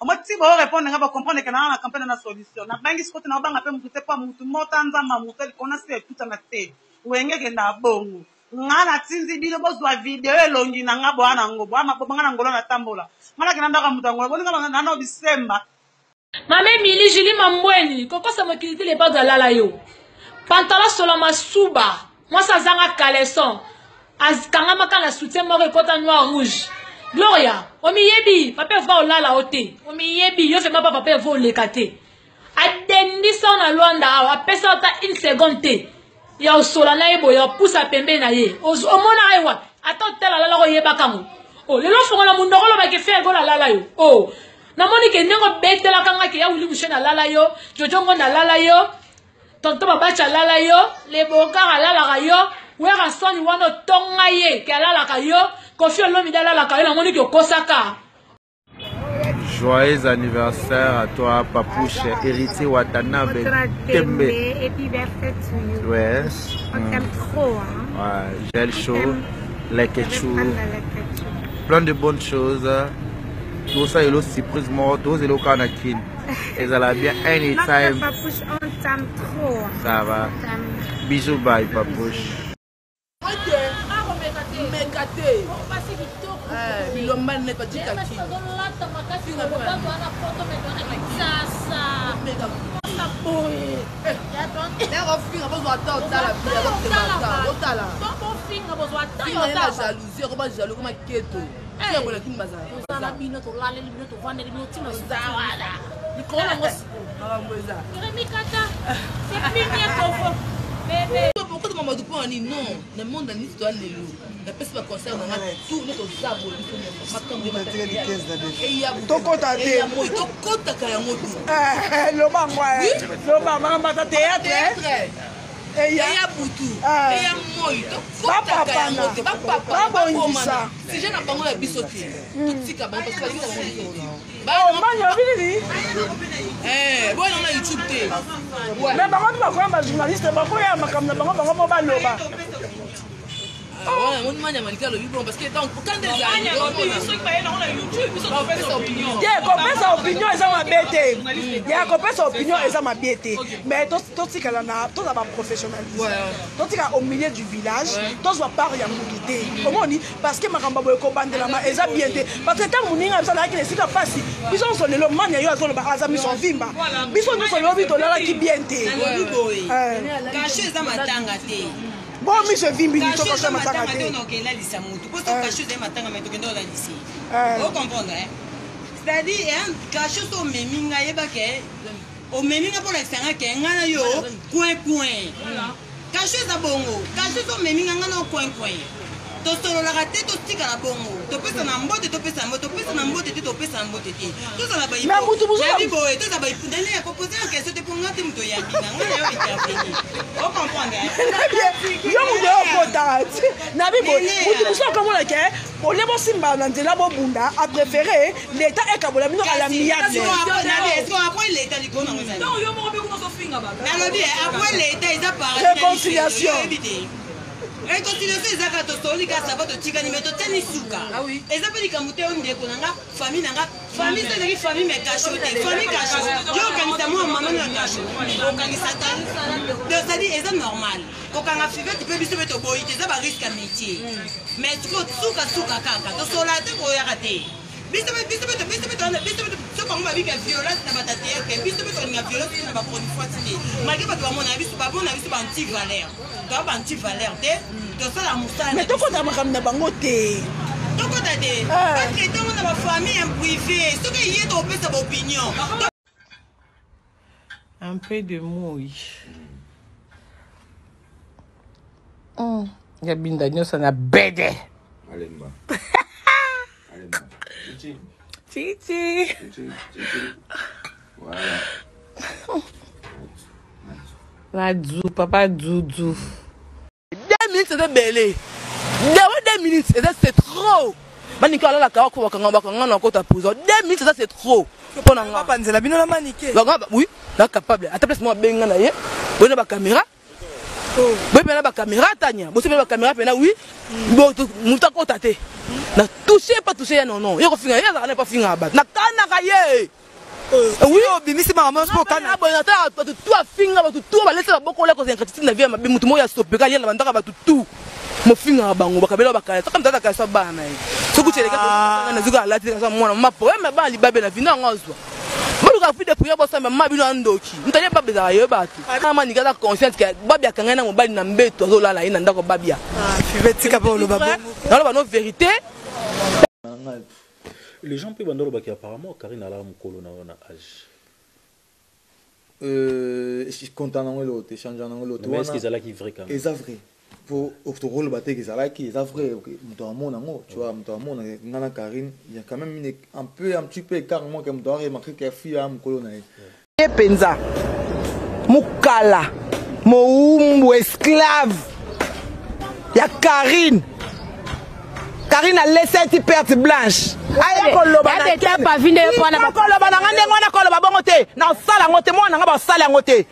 Omo ti bo répondre nga ba comprendre que na na campagne na solution. Na bangi sikote na banga pe mutu te pa mutu mota nzamba mutu likolo na se etuta na te. Wenge kenda bongo. Nga na tindi bino bozwa video elongi na nga boa na ngo boa maboma nga na ngolo na tambola. Nga na kenda ndaka mutu ya ngolo boninga ba na na bisemba. Mame Emily Julie Mambweni kokosa mokili te le padre alala yo pantalon solo masuba mwasi azanga caleçon akangamaka na soutien moko ekota noir rouge gloria omiyebi papa eva olala yo te omiyebi yo vraimen pa papa eva oleka te adendisa yo na lwanda awa apesa yo ata une seconde te ya osola na ye boye apusa pembeni na ye omonaka ye wapi ata otala alala oyebaka yango o oh, lelo ofongola monoko olobaki fe gola alala yo o oh, namoni ke ndenge obetelaka nga ke ya wili mushe nalala yo jojo ngo nalala yo tonton babaci alala yo le bokar alalaka yo wera soni wana otonga ye ke alalaka yo kofi olomide alalaka yo namoni ke okosaka Joyeux anniversaire à toi, Papouche, héritier Watanabe, Tembe. Happy birthday to you. Ouais. On t'aime trop, hein. Ouais, gel chaud, lait ketchup. Plein de bonnes choses. Tout ça, il y a surprise mort, tout ça, il y a na kin. Ezala bien anytime. Papouche, on t'aime trop. Ça va. Bisous, bye, Papouche. meka te bilomba nde batikaki ofinga bozwa ata otala otala otala jalousie okoma jaloux okoma keto yango bazala tozala bino tolaleli bino tovandeli bino ntina ozawala likolo nango sikoyo eza remi kata c'est plus mieux kovo bebe pourquoi toma bato mpo na nini non na monde na nini toa lelo napesi baconcert na nga tout nde toza boye biso nyonso makambo tokota te moi tokotaka yango te eh, loba ngo eh. loba makambo ata théâtre eya butu eya moi tokotaka yango te bapapa babongisa sujet na bango ya biso te totika bango parce que balingi na bango biso te oh, mani olobi nini eh, boya na youtube te mais bango mpe bakoya bajournaliste bakoya makambo na bango bango mpo baloba te kopesa opinion eza mabe te ya kopesa opinion eza mabe te mais totikala na tozala baprofessionnalisme totikala au milieu du village tozwa part ya mutu te omoni parce que makambo boye kobandelama eza bien te parce que ntango moninga biso azalaki na esika mpasi biso nyonso lelo mania yo azoloba aza miso vimba biso nyonso lobi tolalaki bien te kasho eza matanga te bo miso evimbi litokosha matanga te okelalisa motu mpo so kasho ezali matanga mai tokende olalisi ocomprendre c'est-à-dire kasho so omemi ngai yebake omemi nga mpo olakisa nga ke nga na yo coin coin kasho eza bongo kasho so omemi nga nga na yo coin coin tosololaka te totikala bongo topesa na mbote topesa mbote topesa na mbote te topesa na mbote te tozala bayibi boye tozala bayibi ya kopose na question te mpo nga te moto oyambi nga nga na yo intervenir ocomprendre yo moto oyo okotaka nabi boye moto mosusu akomona ke olie bosimba na nzela bobunda apréféré l'état ekabola bino à l'amiable nalobi après l'état eza réconciliation. Réconciliation eza kaka tosoli kaka sava totikani me totiani suka. Ah Eza mpe likambo te oyo ndeko na nga famille na nga famille so ezalaki famille me kasho te famille kasho yo okanisa mwa mama na kasho okanisa te donc cestadire eza normal kokanga fivete mpe biso mpe toboyi te eza barisque ya métier mais sikoyo sukasuka kaka tosolola te koyaka te biso mpe biso mpe biso mpe towana biso mpe so bango babika violence na bato ya théâtre biso mpe tolinga violence te na bachronifuati te malgré bato bamona biso bamona biso ba anti valeur toa ba anti valeur te tosala mosala mais tokota makambo na bango te tokota te ah. batraite yango na bafamille en privé soki eye tokopesa baopinion un peu de mouille Ya binda nyonso na bede. Alemba. Alemba. Chichi. Chichi. Chichi. Chichi. Voilà. Na du, papa Doudou. 2 minutes eza ebele. 2 minutes eza c'est trop. Manike alalaka wako bakanga bakanga na kota prison. 2 minutes eza c'est trop. Mpo na nga. Bapanzela bino na Manike. Bakanga oui, na capable. Ata place mo abenga na ye. Boye na ba caméra. Oh. Boye na ba caméra tanya. Boye na ba caméra pena oui. Bo mutu akota te. Na toucher pas toucher ya non non. Ye ko finga ye azalaka na pas finga ba. Na kanaka ye. Euh, oui obimisi makambo nyonso mpo okana boye natala bato tu afinga bato tu balesa babokola kozala ingratitude na vie ya mabe moto moko ya sopeka alia na bandaka bato tu mofingaka bango bakabela bakala soki moto azaka sa bana na ye soki celeka ah. nazuka alati kasa mwana mama problème ya bana libabe na vina yango azwa boluka fille de prière bosamba mama bino ya ndoki moto alie babe ezalaka ye bato mama nika aza consciente ke babi akangai na mobali na mbeto azolala ye na ndako babia ah, tika mpe oloba bongo naloba no vérité Les gens pe bando lobaki apparemment Carine alaka mukolo na yo na age. Euh, compta nango eloko te change nango eloko te Mais est-ce que ezalaki vrai quand même? Eza vrai. Po tokoloba te ezalaki eza vrai moto amona yango tu vois moto amona nga na Carine il y a quand même une, un peu un petit peu écart moi que moto a remarqué que fille ya mokolo na ye. Ye penza mukala mowumbu esclave ya Carine. Carine alesa ye ti perte blanche. Aya koloba na koloba na nga ndenge wana koloba bongo te. Na osala yango te mwana nga basala yango te.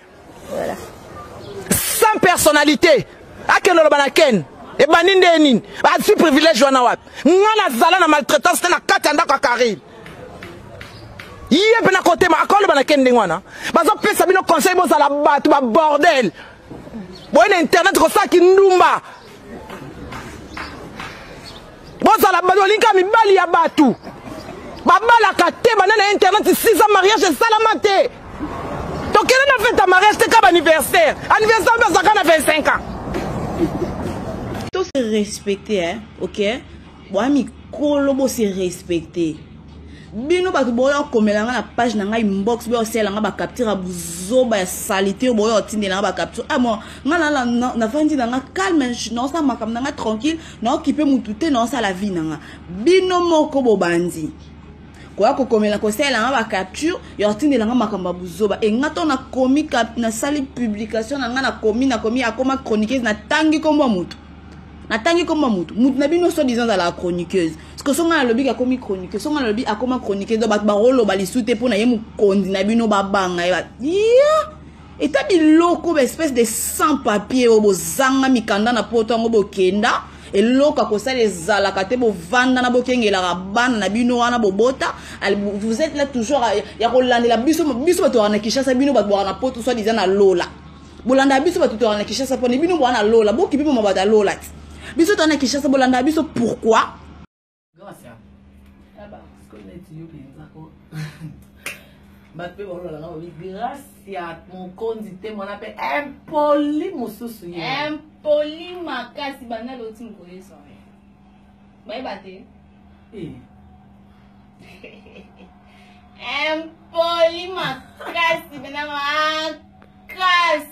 Sans personnalité. Akende oloba na Ken. Ebandi nde nini? Azwi privilège wana wapi? Nga nazala na maltraitance te na kati ya ndako ya Carine. Ye mpe na kotema akoloba na Ken ndenge wana. Bazopesa bino conseil bozala bato ba bordel. Boye na internet kosala kindumba. Bozala bato olinga mibali ya bato. Babalaka te banda na internet 6 ans mariage esalama te. Tokende na fete ya mariage te kaka anniversaire. Anniversaire mpe azalaka na 25 ans. To se respecter hein, ok? Boa mikolo bo se respecter. Bino bato boya okomela nga na page na ngai inbox boya osalela nga ba capture ya buzoba ya salite oyo boya otindela nga ba capture. Ah moi nga na navandi na nga calme naosala makambo na nga tranquille naokipe mutu te naosala vie na nga. Bino moko bobandi koya kokomela kosalela nga ba capture ya otindela nga makambo ya buzoba e nga to nakomi nasali publication na nga nakomi nakomi akoma chroniqueuse natangi kombo ya mutu natangi kombo ya mutu mutu na bino soit disant azalaka chroniqueuse parce que so nga nalobi akomi chroniqueuse so nga nalobi akoma chroniqueuse donc bato bakoloba lisu te mpo na ye mokonzi na bino babanga ye ya eta biloko ba espèce de sans papier oyo bozanga mikanda na poto yango bokenda eloko ya kosala ezalaka te bovanda na bokengelaka bana na bino wana bobota vous êtes là toujours ya kolandela biso biso bato na Kinshasa bino bato na poto soit disant na lola bolanda biso bato toyaka na Kinshasa pona bino boa na lola bokipi mama bato ya lola ti biso toya na Kinshasa bolanda biso pourquoi bato mpe balolaka balobi gracia mokonzi te mwana mpe impoli mosusu ye impoli makasi banda loti mokolo esore bayeba te eh. impoli makasi pena makasi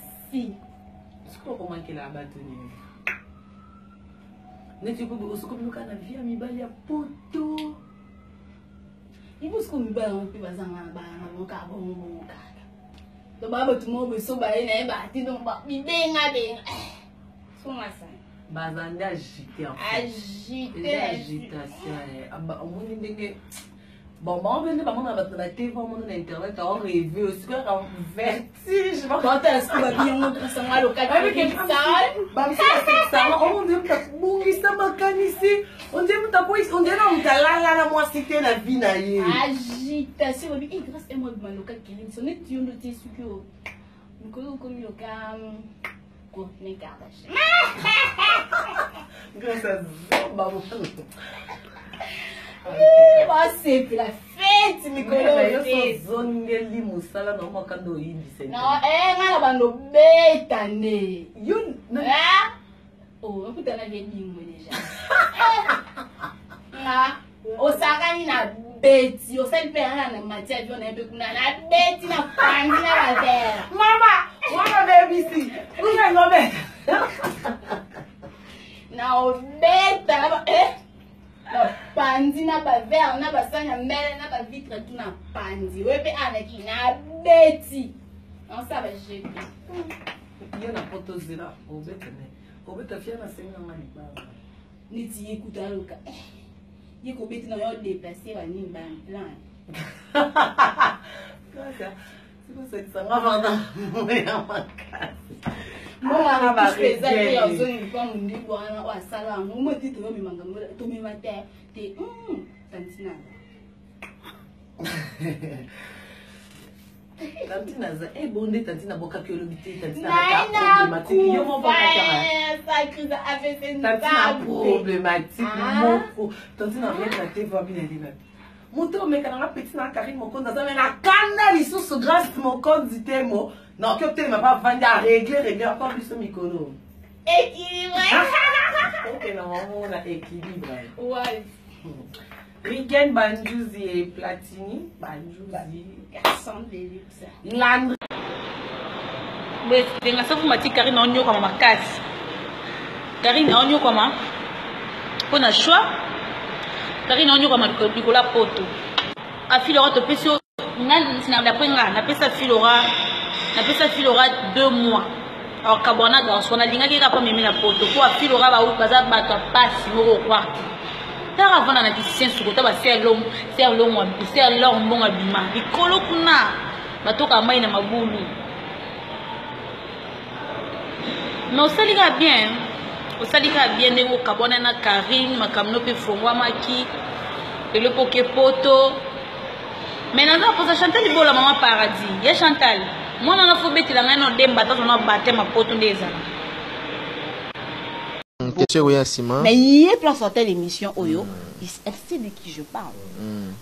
sikoyo okomakela bato nini neti osokomiluka na vie ya mibali ya poto ibo sikoyo mibali yango mpe bazanga na bana bango kaka bongo bongo kaka to baa bato moko boye so baye na ye bati donc bibenga benga eh, songasa baza nde agite agite agitation eh. omoni ndenge. Bon, bango mpe nde bamona bato na batv, bamona na internet, aoreve osikoyaka vertige. Basekisanga, ondire moto abungisa makanisi, ondire moto akweyisi, ondire na moto alala na mwasi te na vie na ye. Agitation obi eh, grâce emo ebima loka kirinso neti yo ndo te soki o mikolo okomi loka Kourtney Kardashian. Grâce azoba mwana. Basepela fete mikolo yo ozongeli mosala na makanda oyimbisa. Eh, ngai na bando beta nde. Yo eh? Oh, okutanaki edingwe deja. Nga osakani na beti osali mpe yanga na mati avion na ye mpe kuna na beti na panzi na bavere mama wana bebisi kuna ngobeta na obeta na ba eh bapanzi na bavere na basani ya mbele na bavitre tu na panzi oye mpe anaki na beti naosala bajete yo na poto zela obeta ne obeta fia na senga nga libala neti ye kutu aluka eh, ye kobeti na yo deplace banini baimplant. Sikosakisanga vanda moya makasi. Mbongo eza te ya ozongi mpa mondibu wana oyo asala yango mo ti toyomemanga tomema te te tantina. Tantine aza e eh, bonde tantine abwakaki olobi te tantine problématique yo moko tantine problématique ah. moko tantine ameka te vabi na libabi moto omeka nanga peti na Karine Mokonzi aza me na kanda lisusu Grâce Mokonzi te mo naoki otelema mpe avandi aregle regle encore biso mikolo équilibre okenda mamona équilibre. Rigen Banjuzi et Platini Banjuzi. Garçon de luxe. Landry. Benga safu mati Karine aonyokwama makasi. Karine aonyokwama mpo na choix. Karine aonyokwama likolo ya poto. Afilora topesi yo nga d'après nga napesa filora napesa filora 2 mois akabwana garçon nalingaki kaka mpo amemi na poto mpo afilora baza bato ya pasi moko okwar te tala avanda na kisensu kota baser lor mbongo abima likolo kuna batokaka mai na mabulu. Mais osali kaka bien, osali kaka bien ndenge okabwana na Karine, makambo no mpe efongwamaki lelo mpo oke poto. Mais naza posa Chantal Ibola, mama paradis ya Chantal, mwana wana fo betela ngai na odemba ata zona batema poto nde ezala. Question ekoya nsima. Mais ye place hôtel émission oyo, elle sait de qui je parle.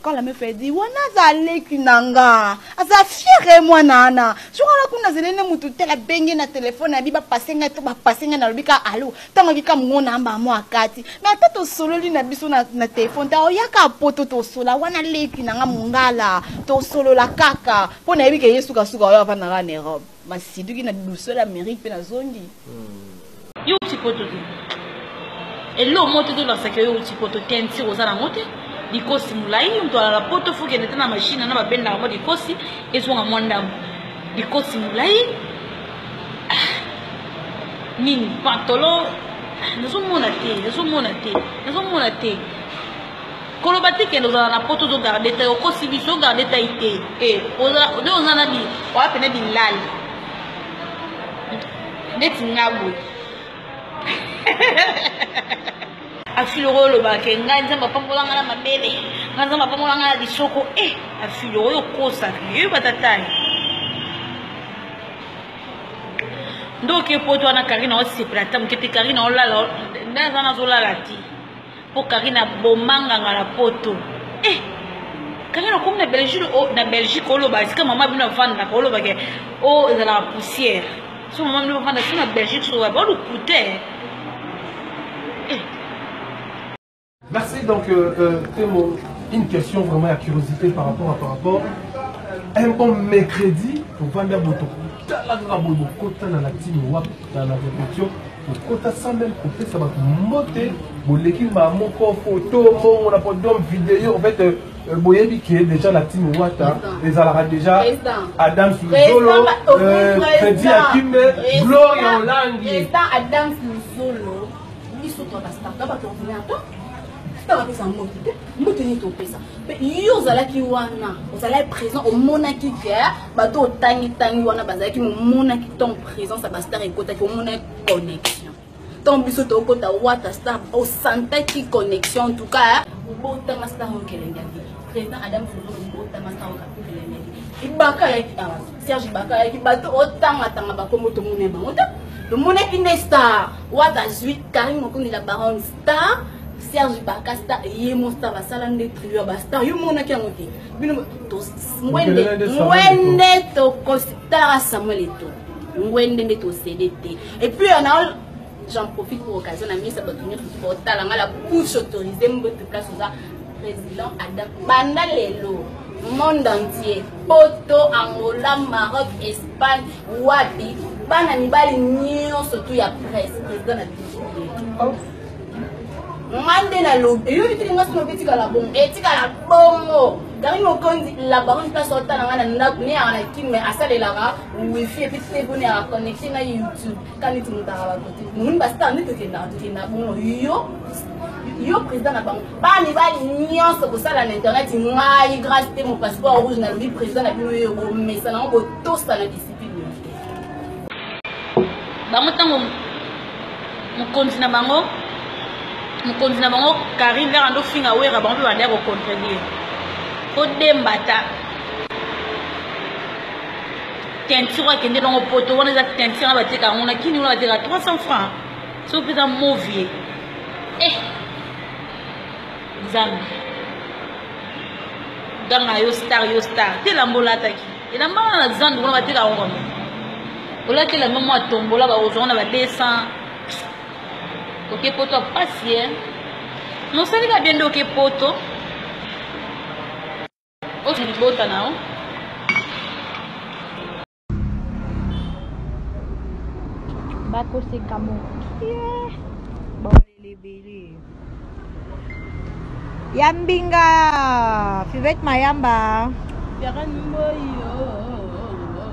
Quand la meuf elle dit wana aza leki na nga, aza fiere mwana wana. Soki wana kuna azali nde motu tel abengi na telefone abi bapase ngai to bapase ngai nalobi ka alo ntango akika mongo na amba mo akati mais ata tosololi na biso na, na telefone ta oyaka poto tosola wana leki na nga mongala tosolola kaka mpo nayebi ke ye sukasuka oyo avandaka na Europe masiduki na douceur Amérique mpe nazongi. Yo uti poto te, eloko moko te tolakisaka yo uti poto te, ntire oza nango te, likosi molai yo moto alala poto fokende te na mashine na babendaka mwa likosi ezwanga mwa ndambo likosi molai ah, nini pantalon nazomona te, nazomona te, nazomona te. Koloba te kende ozala na poto ozogarde tai, okosi biso ogarde tai te. Eh, nde oza na oya pene bilali neti nga boye afiloko olobaka ke ngai Nzambe apambola ngai na mabele, ngai Nzambe apambola ngai na lisoko e afiloko oyo okosaka yo batatai nde oke poto wana Karine osepela ata moke te. Karine olala nde aza nazolala te mpo Karine aboma nganga na poto. Eh, Karine okomi na Belgique, na Belgique oloba esika mama bino avandaka, olobaka o ezalaka poussière so mama bino avanda so na Belgique so wapi olukute. Eh. Merci. Donc, Temo, une question vraiment à curiosité par rapport. Un bon mercredi, pour vendre moto. Talanga boye bokota na la team wap na la répétition bokota sans même kopesa bato mbote, boleki mbala moko photo mbongo na podium vidéo. En fait, boyebi ke déjà la team Wata ezalaka déjà Adam Luzolo, Fredi Akimbe, Gloria Olangi. Président Adam Luzolo, biso to bastar to bato ordinaire to. Star apesa mbote te, mbote nini topesa? Mpe yo ozalaki wana, ozalaki présent, omonaki ke bato otangitangi wana bazalaki, omonaki ntango présence ya bastar ekotaki, omonaki connexion. Ntango biso tokota wata star, osantaki connexion. En tout cas, botama star oyo kelenge ya vie. Président Adam Sozolo, botama star oyo kelenge ya vie. Ibaka ayaki awa, Serge Ibaka ayaki, bato otangatanga bakombo tomoni bango te. Tomonaki nde star wata azwi Karine Mokonzi la baronne star, Serge Baka star, ye mo star, basala nde trio ya ba star. Yo monaki yango te. Bino ngwende ngwende tokosi tala Samuel Eto'o. Ngwende nde tosede te. Et puis on a j'en profite pour occasion na misa bato nyonso kotala nga la bouche autorisée mbote place oza président Adam banda lelo monde entier poto Angola Maroc Espagne wapi bana mibali nyonso tu ya presse président na biso nga nde nalobi eyobi tili nga soki etikala bongo etikala bongo Karine Mokonzi la baronne place otala nga na ndako ne yaka na kin mais asalelaka wifi epuis telefone yaka connecte na youtube ka neti moto aka bakote momoni bastar nde tokendaka tokendaka bongo yo yo président na bango bana mibali nyonso kosala na internet ngai grâce te mo passeport rouge nalobi président na bino yo bomesana yango botosa na discipline bango ntango mokonzi na bango mokonzi na bango Karine kaka ndo finga wera bango mpe bandaya kocontredire kodemba ata teinture akende bango poto wana eza teinture na bateka yango na kini wana bateka 300 francs soki mpe eza movie eh nzambe ganga yo star yo star te elamba olataki elamba wana na zandu kuna bateka yango kame olati elamba mwa tombola bakozwa na ba 200 oke poto ya pasi e mosali ka bien nde oke poto oyo libota na yo bakoseka mokie baolela ebele ya mbinga fivete mayamba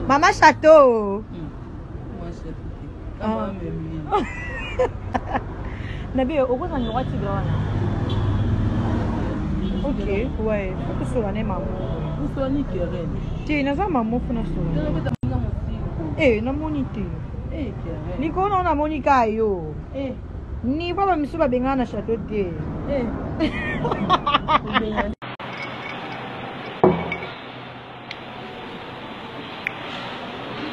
mama chateau ah. nabi okozwa numéro ya tigre wana ok ouais faut tosola ne mamo te naza mamo mpo nasola e namoni te eh, likolo nao namoni ka yo eh. niveau bamisusu babengana na chateau te eh.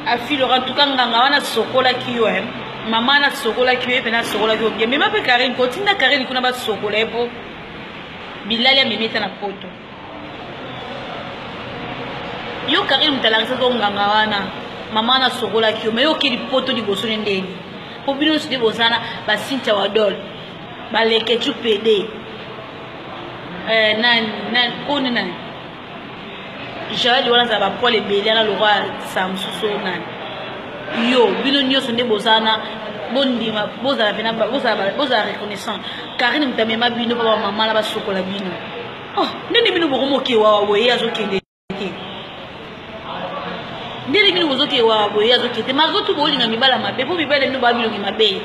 Afilora en tout cas nganga wana sokolaki yo eh. Mama wana sokolaki yo ye pena sokolaki yo bien. Mema pe Karine ko tinda Karine kuna ba sokola ye po bilali amemi ata na poto. Yo Karine mutalakisa ko nganga wana mama wana sokolaki yo mais yo okeli poto liboso ne ndeni. Po bino nyonso nde bozana ba Cynthia Wadol ba Leketchou PD eh, nani nani koni nani Jael wana azala ba poil ebele ana lokwa sa mosusu oyo nani yo bino nyonso nde bozana bondima bozala pena bozala reconnaissant karine moto amema bino mpo bamama na basokola bino oh ndenge bino bokomokewawa boye ye azokende te ndenge bino bozokewawa boye ye azokende te malgre tout bolinga mibala mabe mpo mibala bino baa bilongi mabe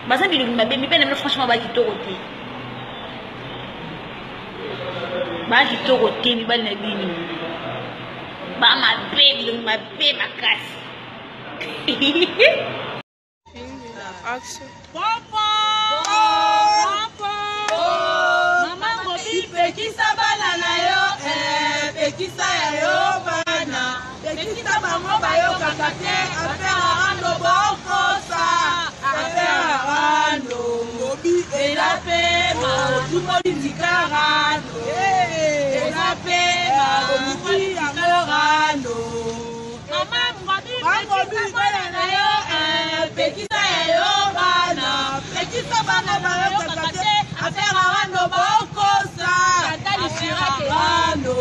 baza bilongi mabe mibala bino franchement baa kitoko te Ba kitoko te mibali na bino. Ba mabe bilongi mabe makasi. Action. Mama Ngobi pekisa bana na yo eh, pekisa ya yo bana pekisa bango bayokaka te affaire arando bokosa affaire arando Ngobi eza pe otumoli ndika rando eza pe oluki yango rando Ngobi bana na yo eh, pekisa ya yo bana pekisa bana bayokaka te affaire arando bokosa rando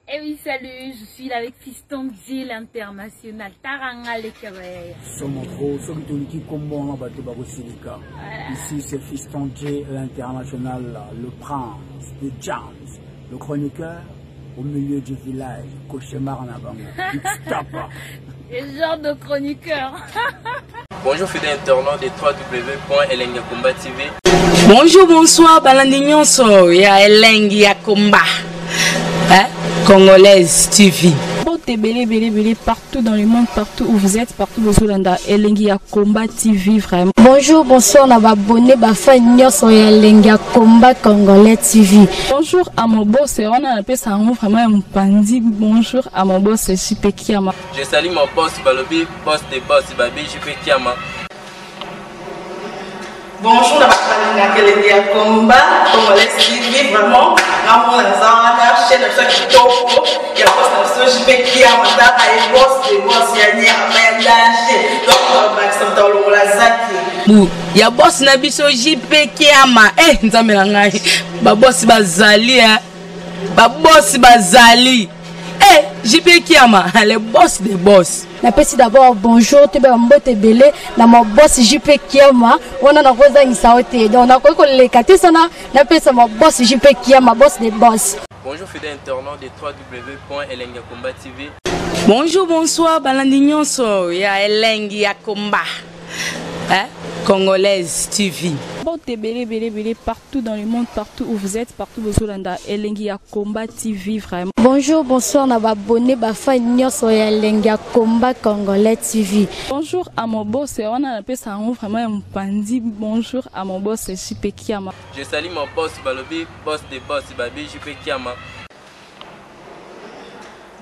Eh oui, salut, je suis là avec Fiston G, l'international. Taranga les Somo trop, soki toliki kombo wana bato bakosilika. Ici c'est Fiston J, l'international, le prince de Jams, le chroniqueur au milieu du village, cauchemar na bango. Stop. Le genre de chroniqueur. Bonjour fidèles internautes de www.elengakomba TV. Bonjour, bonsoir, balandi nyonso ya elengi ya komba. Hein? Congolaise TV. Mbote ebele ebele ebele partout dans le monde, partout où vous êtes, partout bozolanda elengi ya combat TV vraiment. Bonjour, bonsoir na ba abonné ba fan nyonso ya elengi ya combat congolais TV. Bonjour à mon boss, wana napesa yango vraiment ya mopanzi. Bonjour à mon boss JP Kiama. Je salue mon boss Balobi, boss des boss Babi JP Kiama. Bonjour na bato balingaka elengi ya combat congolais TV vraiment nga mona naza wana chaîne na biso ya kitoko ya boss na biso JP Kiama tala ye boss de boss ya nyama ya danger donc bakisa moto alongola zaki bu ya boss na biso JP Kiama eh nzambe na ngai ba boss bazali eh ba boss bazali eh JP Kiama le boss des boss napesi d'abord bonjour toyeba mbote ebele na ma boss jp kiama wana nakozangisa yo te donc nakoki koleka te sana napesa ma boss jp kiama boss de boss Bonjour fidèles internautes de www.elengakomba TV. Bonjour, bonsoir, balandi nyonso ya elengi ya komba. Hein? Congolaise TV. Mbote ebele ebele ebele partout dans le monde, partout où vous êtes, partout bozolanda elengi ya combat TV vraiment. Bonjour, bonsoir na ba abonné ba fan nyonso ya elengi ya combat congolais TV. Bonjour à mon boss, wana napesa yango vraiment ya mopanzi. Bonjour à mon boss JP Kiama. Je salue mon boss Balobi, boss des boss Babi JP Kiama.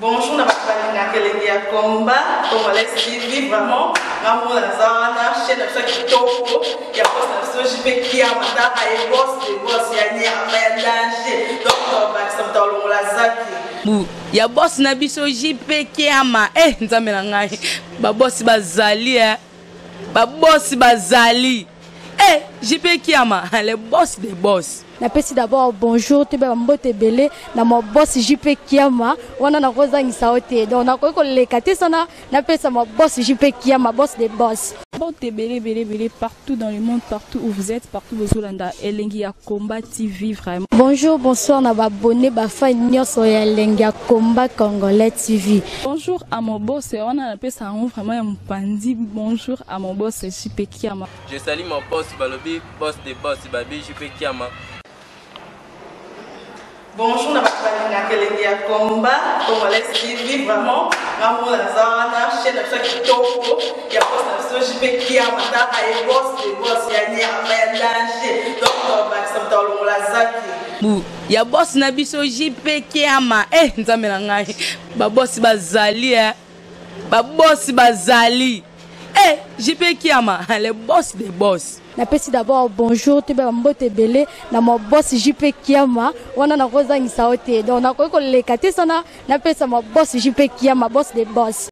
Bonjour na bato balingaka elengi ya combat congolais TV vraiment nga mona naza wana chaîne na biso ya kitoko ya boss na biso JP Kiama tala ye boss de boss ya nyama ya danger donc bakisa moto alongola zaki bu ya boss na biso JP Kiama eh nzambe na ngai ba boss bazali eh ba boss bazali eh JP Kiama le boss des boss napesi d'abord bonjour toyeba mbote ebele na ma boss jp kiama wana nakozangisa yo te donc nakoki koleka te sana napesa ma boss jp kiama boss de boss Mbote ebele ebele ebele partout dans le monde, partout où vous êtes, partout bozolanda elengi ya combat TV vraiment. Bonjour, bonsoir na ba abonné ba fan nyonso ya elengi ya combat congolais TV. Bonjour à mon boss, wana napesa yango vraiment ya mopanzi. Bonjour à mon boss JP Kiama. Je salue mon boss Balobi, boss des boss Babi JP Kiama. Bonjour na bato balingaka elengi ya combat congolais TV vraiment nga mona naza wana chaîne na biso ya kitoko ya boss na biso JP Kiama tala ye boss de boss ya nyama ya danger donc bakisa moto alongola zaki bu ya boss na biso JP Kiama eh nzambe na ngai ba boss bazali eh ba boss bazali eh JP Kiama le boss des boss napesi d'abord bonjour toyeba mbote ebele na ma boss jp kiama wana nakozangisa yo te donc nakoki koleka te sana napesa ma boss jp kiama boss de boss.